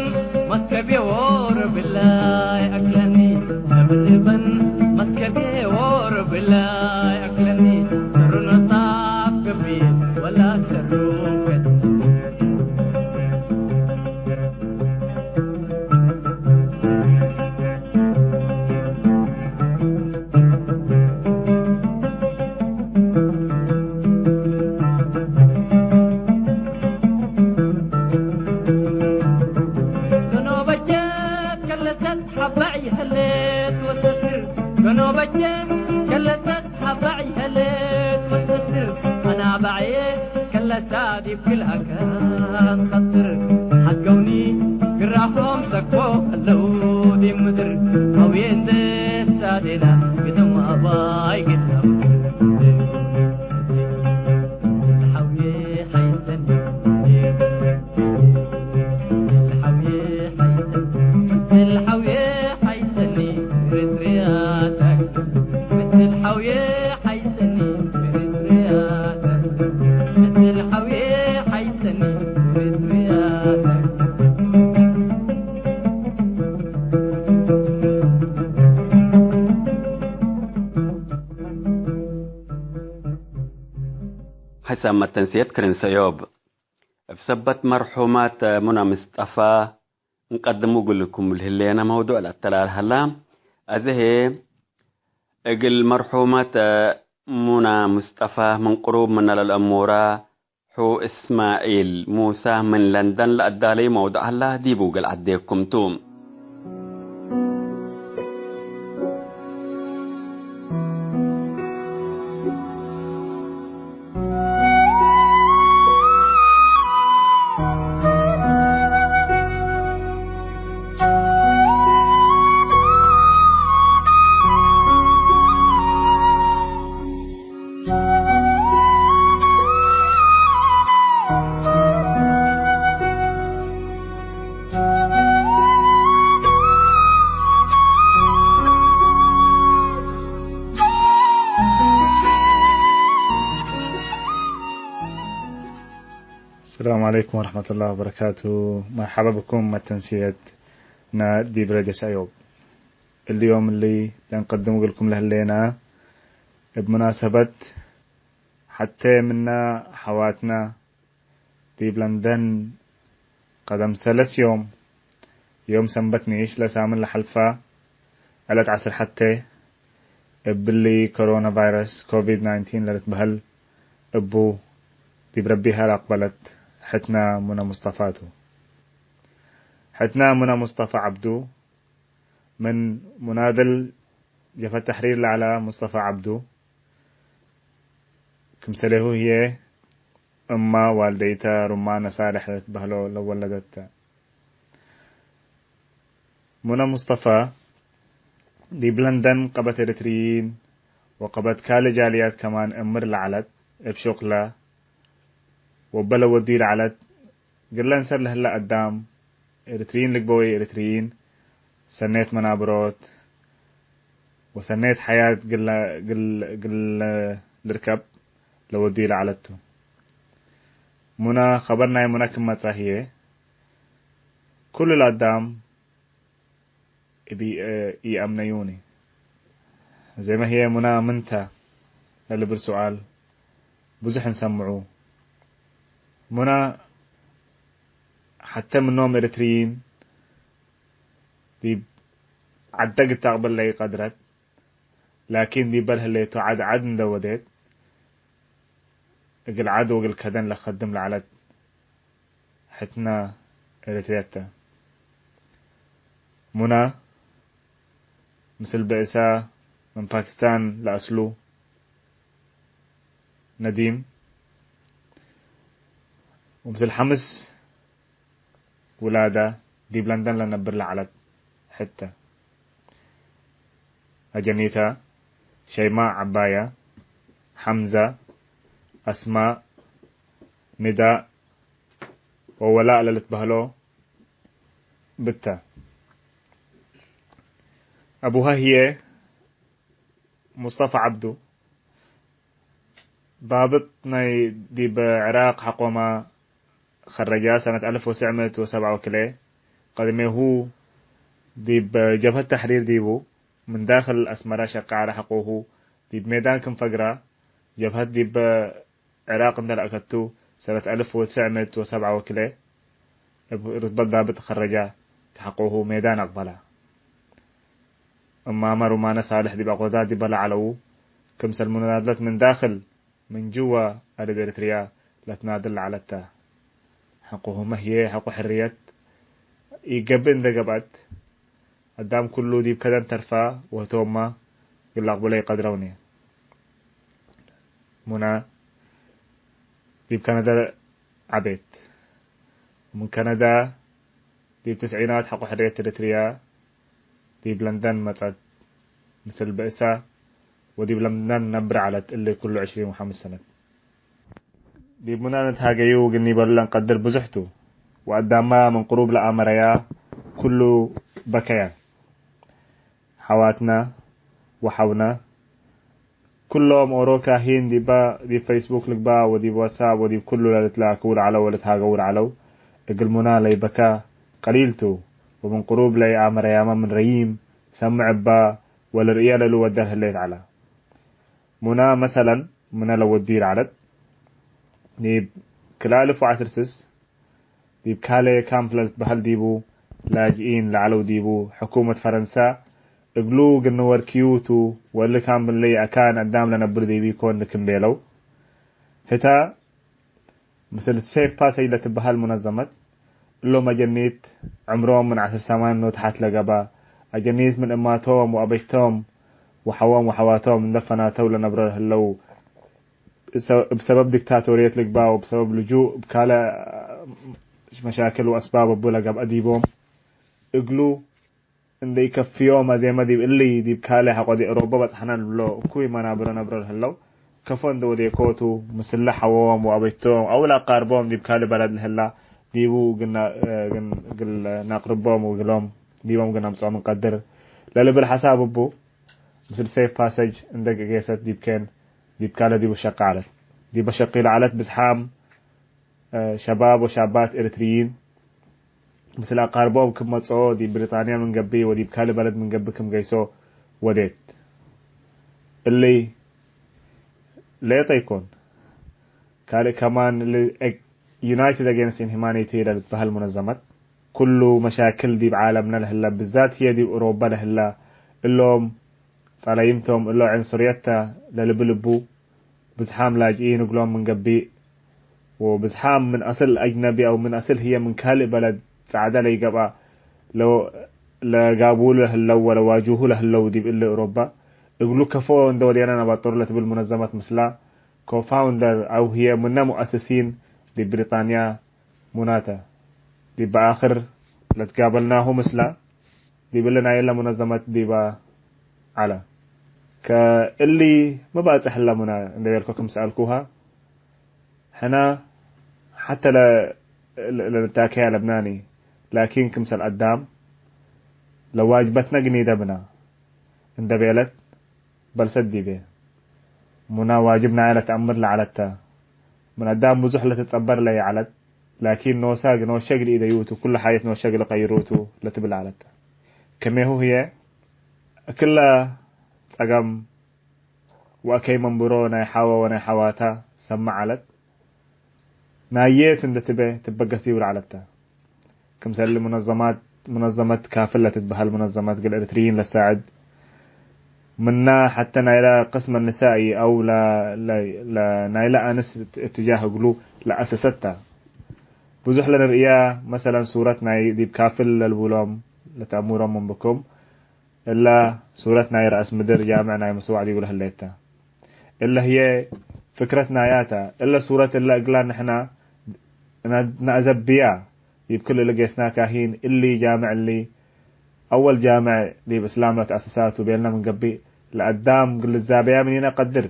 መስከቤ ወር ብላይ አክለኒ፣ ነብር እበን መስከቤ ወር ብላይ አክለኒ፣ ሰሩ ነጣፍ ገብየ ወላ ሰሩ ከድኒ። ከለሳ ዲብ ክልአከ እንቀጥር ሐድገውኒ ግራፎም ሰክቦ ሀለው ዲብ ምድር ሀውዬ እንዴ ሳዴና ግደም አባይ ግደም። ሕሳብ መተንስየት ክርን ሰዮብ። እብ ሰበት መርሑመት ሙነ ምስጠፋ እንቀድም እግልኩም ለህሌነ መውዱዕ ለአተላል ሀላ። አዜ ህዬ እግል መርሑመት ሙነ ምስጠፋ ምን ቅሩብ ምነ ለልአሙራ ሑ እስማዒል ሙሰ ምን ለንደን ለአዳለዩ መውዱዕ ሀላ ዲቡ እግል ዐዴኩም ቱ። السلام عليكم ورحمة الله وبركاته. مرحبا بكم መተንስየትነ ዲብ ረጀስ አዮብ። እሊ ዮም እሊ ለእንቀድም እግልኩም ለህሌነ እብ ሙናሰበት ሐቴ ምነ ሐዋትነ ዲብ ለንደን ቀደም ሰለስ ዮም፣ ዮም ሰንበት ንኢሽ ለሳምን ለሐልፈ ዕለት ዐስር ሐቴ፣ እብሊ ኮሮና ቫይረስ ኮቪድ ናይንቲን ለልትበህል እቡ ዲብ ረቢሀ ለአቅበለት ሕትነ ሙነ ሙስጠፋ ቱ። ሕትነ ሙነ ሙስጠፋ ዐብዱ ምን ሙናድል ጀብሀት ተሕሪር ለዐለ ሙስጠፋ ዐብዱ፣ ክምሰሌሁ ህዬ እመ ዋልደይተ ሩማነ ሳልሕ ለትበህሎ ለወለደተ። ሙነ ሙስጠፋ ዲብ ለንደን ቀበት ኤሪትርይን ወቀበት ካልእ ጃልያት ከማን እምር ለዐለት፣ እብ ሹቅለ ወእበ ለወድዩ ለዐለት፣ እግል ለእንሰር ለህለ አዳም፣ ኤሪትርይን ልግበእ ወይ ኤሪትርይን፣ ሰኔት መናብሮት ወሰኔት ሐያት እግል፣ እግል፣ እግል ልርከብ ለወድዩ ለዐለት ቱ። ሙነ፣ ከበር ናይ ሙነ ክም መጽአ ህዬ፣ ኩሉ ለአዳም እብ፣ እ፣ ኢአምነዩኒ። ዜመ ህዬ ሙነ ምንተ ለልብል ሱኣል ብዙሕ እንሰምዑ። ሙነ ሐቴ ምኖም ኤሪትርይን ዲብ ዐደ እግል ተአቅብል ለኢቀድረት፣ ላኪን ዲበ ለህሌቱ ዐድ ዐድ እንዴ ወዴት፣ እግል ዐድ ወእግል ከደን ለከድም ለዐለት ሕትነ ኤሪትርያት ተ። ሙነ፣ ምስል ብእሰ ምን ፓኪስታን ለአስሉ ነዲም፣ ወምስል ሐምስ ውላደ ዲብ ለንደን ለነብር ለዐለት ሕተ። አጀኒተ፣ ሸይማእ ዐባየ፣ ሐምዘ፣ አስማእ፣ ንዳእ ወወላእ ለልትበህሎ ብተ። አቡሀ ህዬ ሙስጠፋ ዐብዱ፣ ዳብጥ ናይ ዲብ ዕራቅ ሐቆመ ከረጃ ሰነት አልፍ ወትስዕ ምእት ወሰብዓ ወክልኤ። ቀድሜሁ ዲብ ጀብሀት ተሕሪር ዲቡ ምን ዳክል አስመረ ሸቄ ዐለ። ሐቆሁ ዲብ ሜዳን ክም ፈግረ ጀብሀት ዲብ ዕራቅ እንዴ ለአከቱ ሰነት አልፍ ወትስዕ ምእት ወሰብዓ ወክልኤ እብ ርትበት ዳብጥ ከረጃ። ከሐቆሁ ሜዳን አቅበላ። እማመ ሩማነ ሳልሕ ዲብ አኮታት ዲበ ለዐለው ክምሰል ሙናድለት ምን ዳክል ምን ጅወ አርድ ኤሪትርያ ለትናድል ለዐለት ተ። ሐቆሁመ ህዬ ሐቆ ሕርየት ኢገብእ እንዴ ገብአት፣ አዳም ኩሉ ዲብ ከደን ተርፈ ወህቶምመ እግል ለአቅብሎ ኢቀድረውኒ። ሙነ፣ ዲብ ከነዳ ዐቤት። ወምን ከነዳ ዲብ ትስዒናት ሐቆ ሕርየት ኤሪትርያ ዲብ ለንደን መጸት። ምስል ብእሳ ወዲብ ለምዳን ነብር ዐለት እሊ ኩሉ ዕሽሪን ወሐምስ ሰነት። ዲብ ምናን እት ሃገዩ እግል ኒበሉ ለእንቀድር ብዙሕ ቱ፣ ወአዳማ ምን ቅሩብ ለአመረያ ኩሉ በከያ። ሐዋትና ወሐውና ኩሎም ኦሮ ካሂን ዲባ ዲብ ፌስቡክ ልግባ ወዲብ ዋትሳፕ ወዲብ ኩሉ ለልትላክው ለዐለው ወልትሃገው ለዐለው እግል ሙና ለይበካ ቀሊል ቱ፣ ወምን ቅሩብ ለይአመረያመ ምን ረዪም ሰምዕ እባ ወልርእየ ለልወደር ህሌት ዐለ። ሙና መሰለን ምነ ለወድዩ ለዐለት፣ ዲብ ክልኤ አልፍ ወዐስር ስስ ዲብ ካሌ ካምፕ ለልትበሀል ዲቡ ላጅኢን ለዐለው ዲቡ፣ ሕኩመት ፈረንሳ እግሉ ግንወርክዩ ቱ፣ ወእሊ ካምፕ እሊ አካን አዳም ለነብር ዲቡ ኢኮን ክም ቤለው፣ ህታ ምስል ሴፍ ፓሰጅ ለትበሀል ሙነዘመት፣ እሎም አጀኒት ዕምሮም ምን ዐስር ሰማን ኖ ተሐት ለገብአ፣ አጀኒት ምን እማቶም ወአበጅቶም ወሐዎም ወሐዋቶም እንደ ፈናተው ለነብሮ ለህለው፣ እብ ሰበብ ዲክታቶርየት ልግባእ ወእብ ሰበብ ልጁእ እብ ካልእ መሻክል ወአስባብ እቡ ለገብአ ዲቦም እግሉ እንዴ ኢከፍዮም አዜመ ዲብ እሊ ዲብ ካልእ ሐቆ ዲብ ኤሮበ በጽሐነ ልብሎ እኩይ መናብሮ ነብሮ ለህለው ከፎ እንዴ ወዴኮቱ ምስለ ሐዎም ወአበይቶም አው ለአቃርቦም ዲብ ካልእ በለድ ለህላ ዲቡ እግል ና-፣ እግል፣ እግል ናቅርቦም ወእግሎም ዲቦም እግል ነምጽኦም እንቀድር ለልብል ሐሳብ እቡ ምስል ሴፍ ፓሰጅ እንዴ ጌሰት ዲብ ኬን ዲብ ካልእ ዲቡ ሸቂ ዐለት። ዲበ ሸቂ ለዐለት ብዝሓም ሸባብ ወሻባት ኤሪትርይን ምስል አቃርቦም ክም መጽኦ ዲብ ብሪጣንያ ምን ገብእ ወዲብ ካልእ በለድ ምን ገብእ ክም ገይሶ ወዴት። እሊ ሌጠ ኢኮን፣ ካልእ ከማን እሊ ዩናይትድ አጌንስት ኢንሂማኒቲ ለልትበሀል ሙነዘመት፣ ኩሉ መሻክል ዲብ ዓለምነ ለህለ፣ ብዛት ህዬ ዲብ እሮበ ለህለ፣ እሎም ጸላይምቶም እሎ ዕንሱርየት ተ ለልብል እቡ፣ ብዝሓም ላጅኢን እግሎም ምን ገብእ፣ ወብዝሓም ምን አስል አጅነቢ አው ምን አስል ህዬ ምን ካልእ በለድ ጸዕደ ለይገብአ፣ ለ-፣ ለጋብኡ ለህለው ወለዋጅሁ ለህለው ዲብ እሊ እሮበ፣ እግሉ ከፎ እንደ ወዴነ ነባጥሩ ለትብል ሙነዘመት ምስላ ኮ-ፋውንደር አው ህዬ ምነ ሙአስሲን ዲብ ብሪጣንያ ሙና ተ። ዲብ አክር ለትጋበልናሁ ምስላ፣ ዲብ እሊ ናይ እለ ሙነዘመት ዲበ ዐለ። ከእሊ ሚ ባጽሕ እለ ሙና እንዴ ቤልኮ ክም ሰአልኩሃ፣ ሕነ ሐተ ለ-፣ ለ-፣ ለንታከይ አለብናኒ፣ ላኪን ክምሰል አዳም ለዋጅበትነ ግኒደ ብነ እንዴ ቤለት፣ በልሰት ዲቤ። ሙና ዋጅብ ናየ ለተአምር ለዐለት ተ። ምን አዳም ብዙሕ ለትጸበር ለይዐለት፣ ላኪን ኖሰ፣ ኖሸ እግል ኢደዩ ቱ፣ ኩለ ሐየት ኖሸ እግል ቀይሩ ቱ ለትብል ዐለት ተ። ከሜሁ ህዬ፣ እክለ ጸገም ወአከይ መንብሮ ናይ ሐወ ወናይ ሐዋታ ሰመ ዐለት። ናዬት እንዴ ትቤ ትበገስ ዲቡ ለዐለት ተ። ክምሰል ሙነዘማት፣ ሙነዘመት ካፍል ለትትበሀል ሙነዘመት እግል ኤሪትርይን ለሳዕድ ምና፣ ሐተ ናይለ ቅስም ንሳኢ አው ለ-፣ ለ-፣ ለ-፣ ናይለ አንስ እትጃህ እግሉ ለአሰሰት ተ። ብዙሕ ለንርእያ፣ መሰለን ሱረት ናይ ዲብ ካፍል ለልቡሎም ለተአምሮም ምን ብኩም፣ እለ ሱረት ናይ ረአስ ምድር ጃምዕ ናይ መስዋዕ ዲቡ ለህሌት ተ። እለ ህዬ ፍክረት ናያ ተ። እለ ሱረት እለ እግላ ንሕና ነአዘብያ ዲብ ክል እሊ ጌስና ካሂን እሊ ጃምዕ እሊ አወል ጃምዕ ዲብ እስላም ለተአሰሳቱ ቤልነ ምን ገብእ፣ ለአዳም እግል ልዛበያ ምኒነ ቀድር።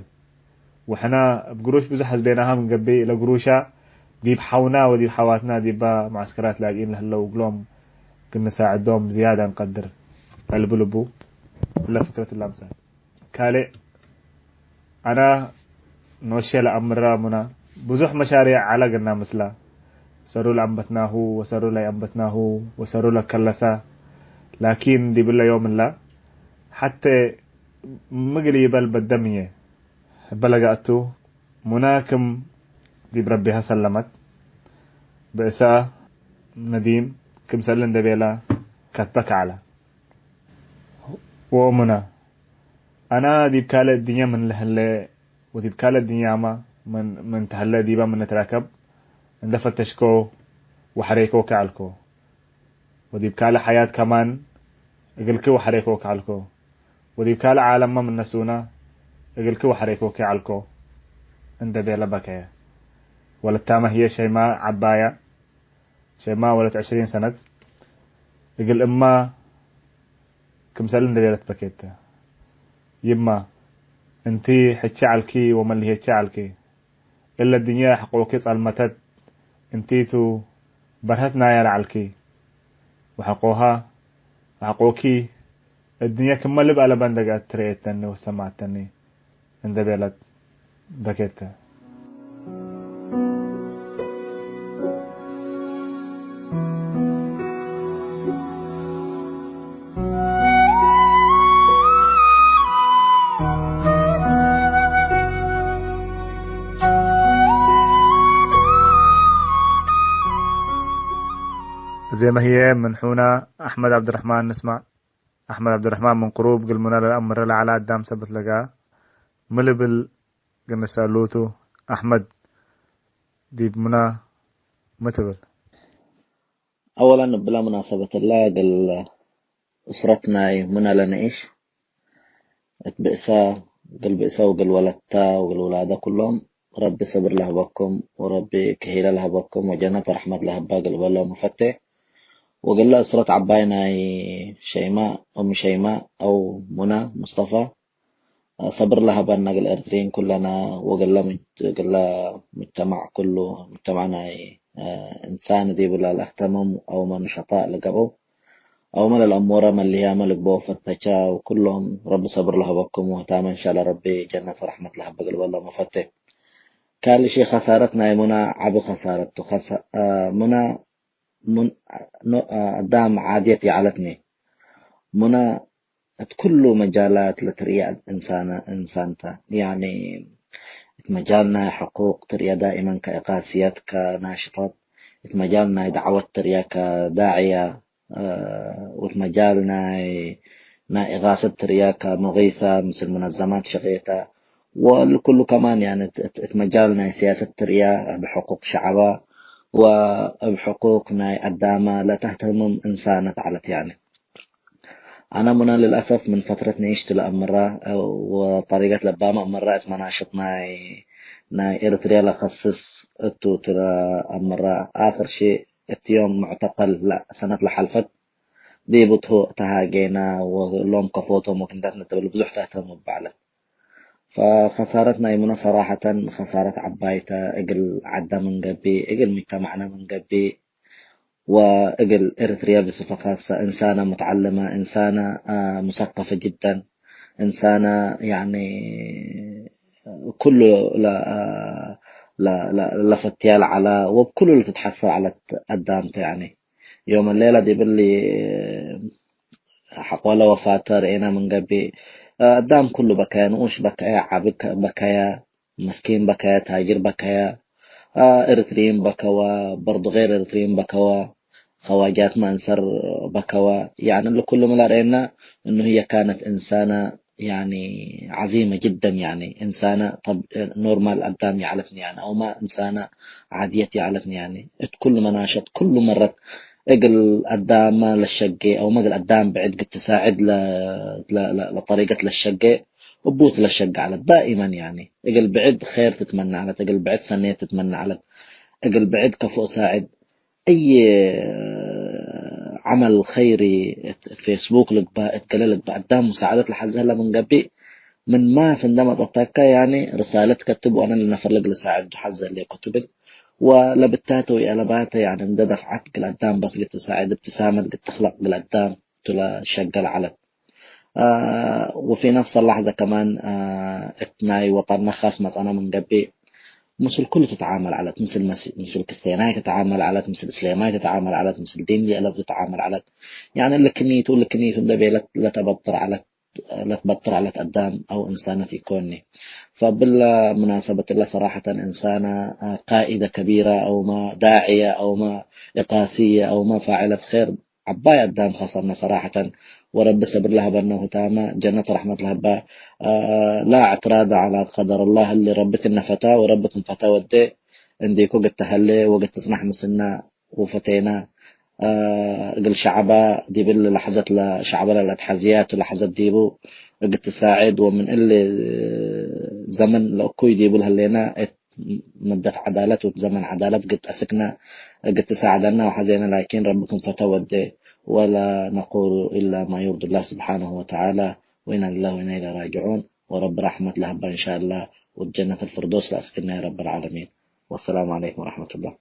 ወሕና እብ ግሩሽ ብዙሕ ሐዝቤናሃ ምን ገብእ፣ ለግሩሻ ዲብ ሐውና ወዲብ ሐዋትና ዲባ መዐስከራት ላጅኢን ለህለው እግሎም እግል ንሳዕዶም ዝያደ እንቀድር ለልብል እቡ። እለ ፍክረት እለ አምጻት። ካልእ፣ አና ኖሼ ለአምራ ሙና፣ ብዙሕ መሻሬዕ ዐለ ግና ምስላ፣ ሰሩ ለአንበትናሁ ወሰሩ ለይአንበትናሁ ወሰሩ ለከለሳ፣ ላኪን ዲብለ ዮም እላ፣ ሐቴ ምግል ይበል በደም ህዬ፣ እበ ለገአቱ፣ ሙና ክም ዲብ ረቢሀ ሰለመት፣ ብእሰ ነዲም ክምሰል እንዴ ቤላ ከትበክ ዐለ። ወሙና፣ አና ዲብ ካልእ እድንየ ምን ለህለ ወዲብ ካልእ እድንያመ ምን፣ ምን ተህለ ዲበ ምን እትረከብ እንዴ ፈተሽኮ ወሐሬኮከ ዐልኮ። ወዲብ ካልእ ሐያት ከማን እግልኪ ወሐሬኮከ ዐልኮ። ወዲብ ካልእ ዓለምመ ምን ነሱነ እግልኪ ወሐሬኮከ ዐልኮ። እንዴ ቤለ በከየ። ወለታመ ህዬ ሸይማእ ዐባያ፣ ሸይማእ ወለት ዕሽሪን ሰነት፣ እግል እማ ክምሰል እንዴ ቤለት በኬት ተ። ይማ፣ እንቲ ሕቼ ዐልኪ ወመልሄቼ ዐልኪ። እለ ድንየ ሐቆኪ ጸልመተት እንቲቱ በርሀት ናየ ለዐልኪ። ወሐቆሃ፣ ወሐቆኪ፣ እድንየ ክመ ልብ አለበን ደገአት ትርኤተኒ ወሰማተኒ። እንዴ ቤለት በኬት ተ። እዜመ ህዬ ምን ሑና አሕመድ ዐብዱረሕማን ንስማዕ። አሕመድ ዐብዱረሕማን ምን ቅሩብ እግል ሙነ ለለአምረ ለዐለ አዳም ሰበት ለገአ፣ ሚ ልብል እግል ንሰአሉ ቱ። አሕመድ፣ ዲብ ሙነ ሚ ትብል? አወለን እብለ ሙናሰበት እለ እግል እስረት ናይ ሙነ ለነኢሽ፣ እት ብእሰ፣ እግል ብእሰ ወእግል ወለተ ወእግል ውላደ ኩሎም ረቢ ሰብር ለህበኩም ወረቢ ክሂለ ለህበኩም ወጀነት ወረሕመት ለህባ እግል እበሎም ወፈቴ። ወእግለ እስረት ዐባይ ናይ ሸይማእ፣ እም ሸይማእ አው ሙነ ሙስጠፋ፣ ሰብር ለሀበነ እግል ኤረትርዪን ኩለነ ወእግለ ምጅ-፣ እግለ ሙጅተማዕ ኩሉ፣ ሙጅተማዕ ናይ፣ እ፣ እንሳን ዲብ ለልአህተምም አውመ ንሸጣእ ለገብአው፣ አውመ ለልአሞረ መልህያመ ልግበኦ ፈተቻ፣ ወኩሎም ረቢ ሰብር ለሀበኩም ወህታመ እንሻለ ረቢ ጀነት ወረሕመት ለሀበ እግል በሎም ወፈቴ። ካልእ ሺ ከሳረት ናይ ሙነ ዐቢ ከሳረት ቱ። ከሳ-፣ እ፣ ሙነ ምን፣ ኖ-፣ አዳም ዓድየት ይዐለትኒ። ሙነ እት ኩሉ መጃላት ለትርእየ እንሳነ፣ እንሳን ተ። ያኒ እት መጃል ናይ ሕቁቅ ትርእየ ዳኢመን ከእቃስየት፣ ከናሽጠት፣ እት መጃል ናይ ደዕወት ትርእየ ከዳዕየ፣ እ፣ ወእት መጃል ናይ፣ ናይ እጋሰት ትርእየ ከሙጊሰ ምስል ሙነዘማት ሸቄተ፣ ወእሊ ኩሉ ከማን፣ ያኒ፣ እት፣ እት፣ እት መጃል ናይ ስያሰት ትርእያ እብ ሕቁቅ ሸዐባ ወእብ ሕቁቅ ናይ አዳመ ለተህተምም እንሳነት ዐለት። ያኒ፣ አነ ሙነ ልልአሰፍ ምን ፈትረት ንኢሽ ቱ ለአምራ ወጠሪቀት ለባመ አምራ እት መናሽጥ ናይ፣ ናይ ኤረትርያ ለከስስ እቱ ቱ ለአምራ። አክር ሺ እት ዮም ሙዕተቀል ለሰነት ለሐልፈት ዲቡ ቱ ተሃጌነ ወእሎም ከፎቶም ወክንዳትነ ትብል ብዙሕ ተህተምም በዐለት። ፈኸሳረት ናይ ሙነ ሰራሐተን ኸሳረት ዐባይ ተ፣ እግል ዐደ ምን ገብእ፣ እግል ሙጅተመዕነ ምን ገብእ፣ ወእግል ኤረትርየ ብስፈ ካሰ፣ እንሳነ ሙትዐልመ፣ እንሳነ፣ አ፣ ሙሰቀፈ ጅደን፣ እንሳነ፣ ያኒ፣ ኩሉ ለ-፣ አ፣ ለ-፣ ለ-፣ ለፈትያ ለዐለ ወብኩሉ ልትትሐሰብ ዐለት አዳም ተ፣ ያኒ። ዮም ሌለ ዲብ እሊ ሐቆለ ወፋተ ረኤነ ምን ገብእ፣ አዳም ኩሉ በከየ፣ ንኡሽ በከየ፣ ዐቢ ከ-፣ በከየ፣ መስኪን በከየ፣ ታጅር በከየ፣ ኤሪትሪይን በከወ፣ በርዱ ገይር ኤሪትሪይን በከወ፣ ከዋጃትመ አንሰር በከወ። ያኒ እሊ ኩሉ ምን ለረኤነ እኑ ህየ ካነት እንሳነ ያኒ ዐዚመ ጅደን፣ ያኒ እንሳነ ጠብ-፣ ኖርማል አዳም ይዐለትኒ፣ ያኒ አውመ እንሳነ ዓድየት ይዐለትኒ። ያኒ እት ኩሉ መናሸጥ፣ ኩሉ መረት እግል አዳመ ለሸጌ አውመ እግል አዳም ብዕድ እግል ትሳዕድ ለ-፣ ለ-፣ ለ-፣ ለጠሪቀት ለሸጌ እቡ ትለሸጌ ዐለት። ዳኢመን ያኒ እግል ብዕድ ኼር ትትመነ ዐለት፣ እግል ብዕድ ሰኔት ትትመነ ዐለት፣ እግል ብዕድ ከፎእ ሳዕድ። እይ ዐመል ኸይሪ እት ፌስቡክ ልግባእ፣ እት ገሌ ልግባእ፣ አዳም ሙሳዕደት ለሐዜ ህለ ምን ገብእ፣ ምን ማፊ እንዴ መጸተከ፣ ያኒ ርሳለት ከትብ ወአነ ለነፈር ልግል ሳዕድ ሐዜ ህሌኮ ትብል። ወለብታተ ወኢአለባተ፣ ያኒ እንዴ ደፍዐት እግል አዳም በስ እግል ትሳዕድ፣ እብትሳመት እግል ትክለቅ እግል አዳም ቱ ለሸገል ዐለት። አ፣ ወፊ ነፍስ ለሐዘ ከማን፣ አ፣ እት ናይ ወጠንነ ካስ መጸነ ምን ገብእ፣ ምስል ኩሉ ትትዓመል ዐለት። ምስል መስ-፣ ምስል ክስቴናይ ትትዓመል ዐለት፣ ምስል እስሌማይ ትትዓመል ዐለት፣ ምስል ዲን ለአለቡ ትትዓመል ዐለት። ያኒ ልክኒቱ፣ ልክኒቱ እንዴ ቤለት ለተበጥር ዐለት፣ ለትበጥር ዐለት አዳም አው እንሳነት ኢኮኒ። ፈብለ ሙናሰበት እለ ሰራሐተን እንሳነ፣ አ፣ ቃኢደ ከቢረ አውመ ዳዕየ አውመ ኢቃስየ አውመ ፋዕለት ኼር ዐባይ አዳም ከሰርነ ሰራሐተን፣ ወረቢ ሰብር ለሀበነ ወህታመ ጀነት ወረሕመት ለሀበ፣ አ፣ ላ እዕትራድ ዐላ ቀደር አላህ፣ እሊ ረቢ ክነ ፈተ ወረቢ ክም ፈተ ወዴ እንዲኩ እግል ተሀሌ ወእግል ትጽናሕ ምስልነ ወፈቴነ፣ አ፣ እግል ሸዐበ ዲብ እሊ ለሐዘት ለሸዐበ ለለአትሐዝያቱ ለሐዘት ዲቡ እግል ትሳዕድ ወምን እሊ ዘመን ለእኩይ ዲቡ ለህሌነ እት መደት ዐዳለት ወዘመን ዐዳለት ግድ አስክነ፣ ግድ ትሳዕደነ ወሐዜነ፣ ላኪን ረቢ ክም ፈተ ወዴ፣ ወላ ነቁሉ ኢላ ማ ዩርዲ ላህ ስብሓነሁ ወተዓላ፣ ወኢና ሊላህ ወኢና ኢለይሂ ራጅዑን። ወረቢ ረሕመት ለሀባ እንሻአላህ፣ ወጀነት አልፍርዶስ ለአስክነ ያ ረቢ አልዓለሚን። ወሰላሙ ዐለይኩም ወረሕመቱላህ።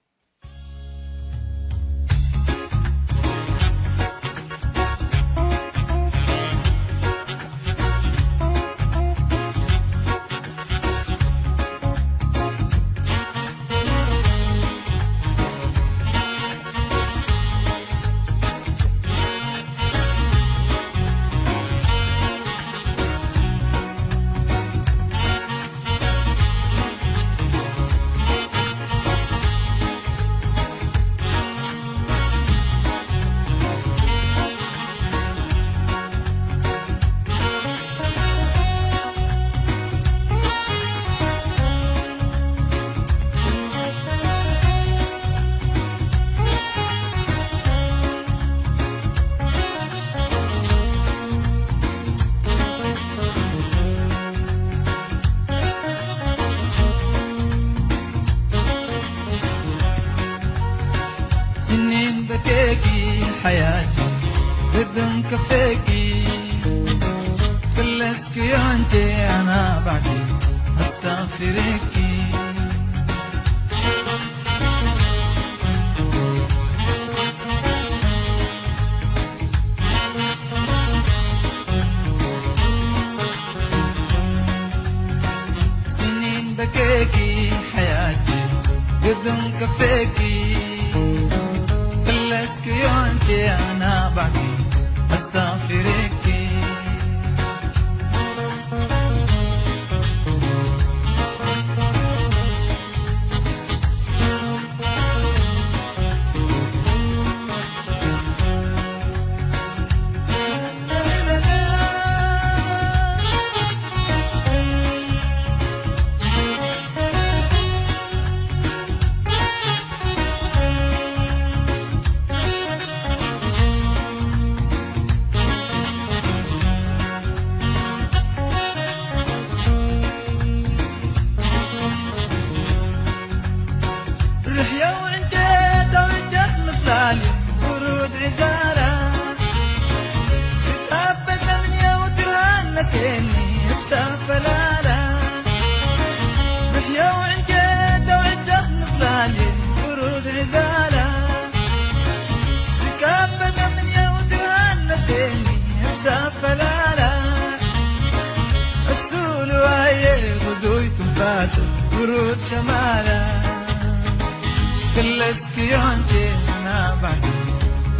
ስኒን በኬኪ ሐያቲ ግድም ከፌኪ፣ ክለስኪ አንቺ አና ባዕዲ አስተግፊርኪ። ስኒን በኬኪ ሐያቲ ግድም ከፌኪ፣ ክለስኪ አንቺ አና ባዕዲ አስተግፊርኪ። ርሕየው ዕንጨት አውርጀት ምስላሊ ውሩድ ዕዛራ፣ ስጣበተ ምንየው ትርሃን ነሴኒ እብ ሰፈላላ። ርሕየው ዕንጨት አውርጀት ምስላሊ ውሩድ ዕዛራ፣ ስጣበተ ምንየው ትርሃን ነሴኒ እብ ሰፈላላ። እሱ ልዋየ ጉዱይ ትንፋስ ውሩድ ሸማላ። ክለስኪ ዮንቼ አና ባዕዲ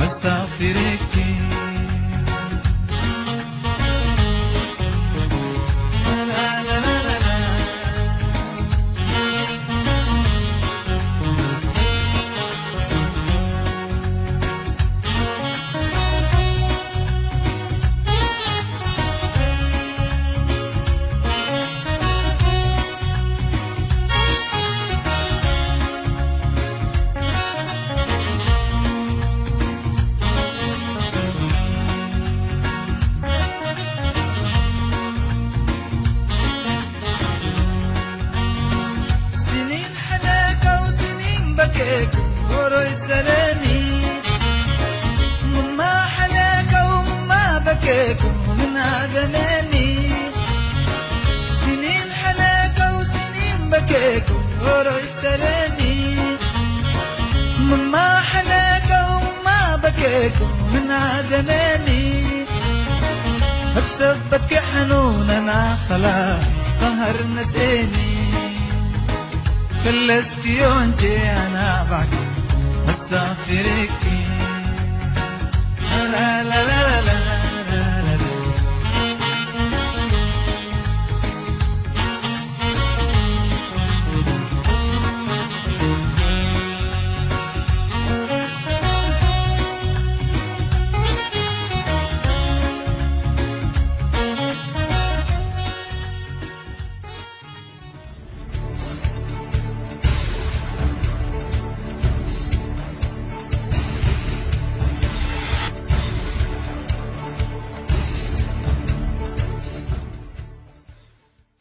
አስተግፊርኪ። ስኒን ሐለከው ስኒን በኬኩ ዎሮይ ሰለኒ፣ ምማ ሐለከው ምማ በኬኩ ምን አደነኒ። ስኒን ሐለከው ስኒን በኬኩ ዎሮይ ሰለኒ፣ ምማ ሐለከው ምማ በኬኩ ምን አደነኒ። እብ ሰበትኪ ሐኑን አና ኸላስ ቀሀር ነስኤኒ። ክለስኪ ዮንቼ አና ባዕዲ አስተግፊርኪ።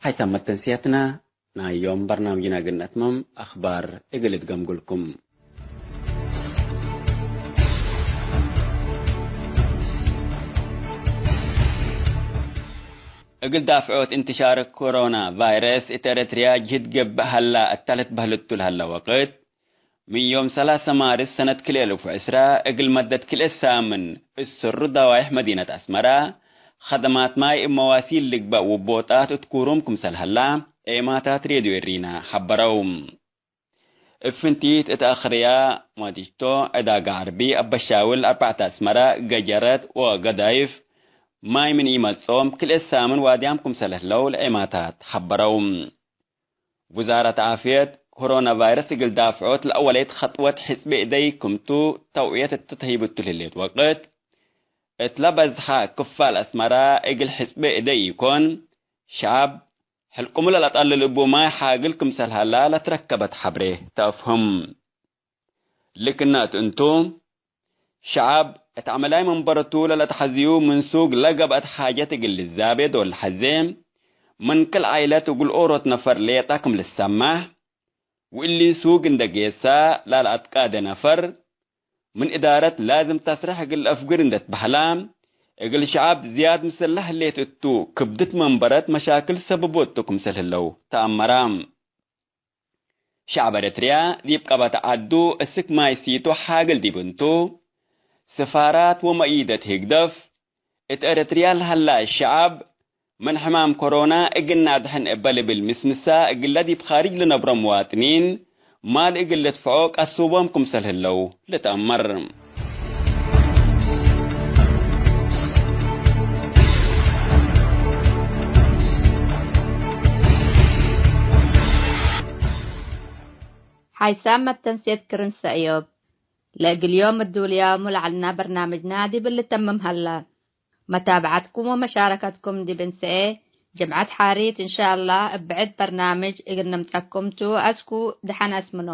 ሀይ ታመት ተንስያትና ናይ ዮም በርናምጅና እግል ነትመም፣ አኽባር እግል እትገምጉልኩም። እግል ዳፍዖት እንትሻር ኮሮና ቫይረስ እት ኤረትርያ ጅህድ ገብእ ሀላ እተ ልትበህልቱ ለሀለ ወቅት፣ ምን ዮም ሰላሰ ማርስ ሰነት ክልኤ አልፍ ወዕስራ እግል መደት ክልኤ ሳምን እት ሰሩ ደዋይሕ መዲነት አስመራ፣ ኸደማት ማይ እብ መዋሲል ልግበእ ውቦጣት እት ኩሩም ክምሰል ሀላ፣ ኤማታት ሬድዮ ኤሪና ሐበረው። እብ ፍንቲት እት አክርያ፣ ማዲሽቶ፣ ዕዳጋ ዐርቢ፣ አበሻውል፣ አርበዕተ አስመራ፣ ገጀረት ወገዳይፍ፣ ማይ ምን ኢመጽኦም ክልኤ ሳምን ዋድያም ክምሰል ህለው ለኤማታት ሐበረው። ውዛረት ዓፍየት፣ ኮሮና ቫይረስ እግል ዳፍዖት ለአወለይት ኸጥወት ሕጽቤ እደይ ክምቱ ተውዕየት እተ ተህይብ እቱ ለህሌት ወቅት፣ እት ለበዝሐ ክፋል አስመራ እግል ሕጽቤ እደይ ኢኮን፣ ሸዐብ ሕልቁሙ ለለአጠልል እቡ ማይ ሓግል ክምሰል ሀላ ለትረከበት ሐብሬ ተአፍህም። ልክናት እንቱ፣ ሸዐብ እት ዐመላይ መንበረቱ ለለአትሐዝዩ ምን ሱግ ለገብአት ሓጀት እግል ልዛቤ ዶል ለሐዜ፣ ምን ክል ዓይለት እግል ኦሮት ነፈር ሌጣ ክም ልሰማሕ፣ ወእሊ ሱግ እንደ ጌሳ ላለአትቃደ ነፈር፣ ምን እዳረት ላዝም ተስረሕ እግል ለአፍግር እንደ ትበህላ፣ እግል ሸዐብ ዝያድ ምስል ለህሌት እቱ ክብድት መንበረት መሻክል ሰብቦ እቱ ክምሰል ህለው ተአመራ። ሸዐብ ኤረትርያ ዲብ ቀበት ዐዱ እስክ ማይ ሲቱ ሓግል ዲብ እንቱ፣ ስፋራት ወመኢደት ህግደፍ፣ እት ኤረትርያ ለሀላ ሸዐብ ምን ሕማም ኮሮና እግል ነአድሕን እበ ልብል ምስምሳ፣ እግለ ዲብ ካርጅ ለነብሮ ምዋጥኒን ማል እግል ልድፍዖ ቀሱቦም ክምሰል ህለው ልትአመር። ሓይሳም መተንሴት ክርን ሰእዮብ። ለእግል ዮም እዱልያሙ ለዐልና በርናምጅና ዲብ ልተምም ሀላ። መታብዐትኩም ወመሻረከትኩም ዲብ እንሰኤ ጅምዐት ሓሪት እንሻአላህ እብ ብዕድ በርናምጅ እግል ንምጸኩም ቱ። አስኩ ደሐን አስምኖ።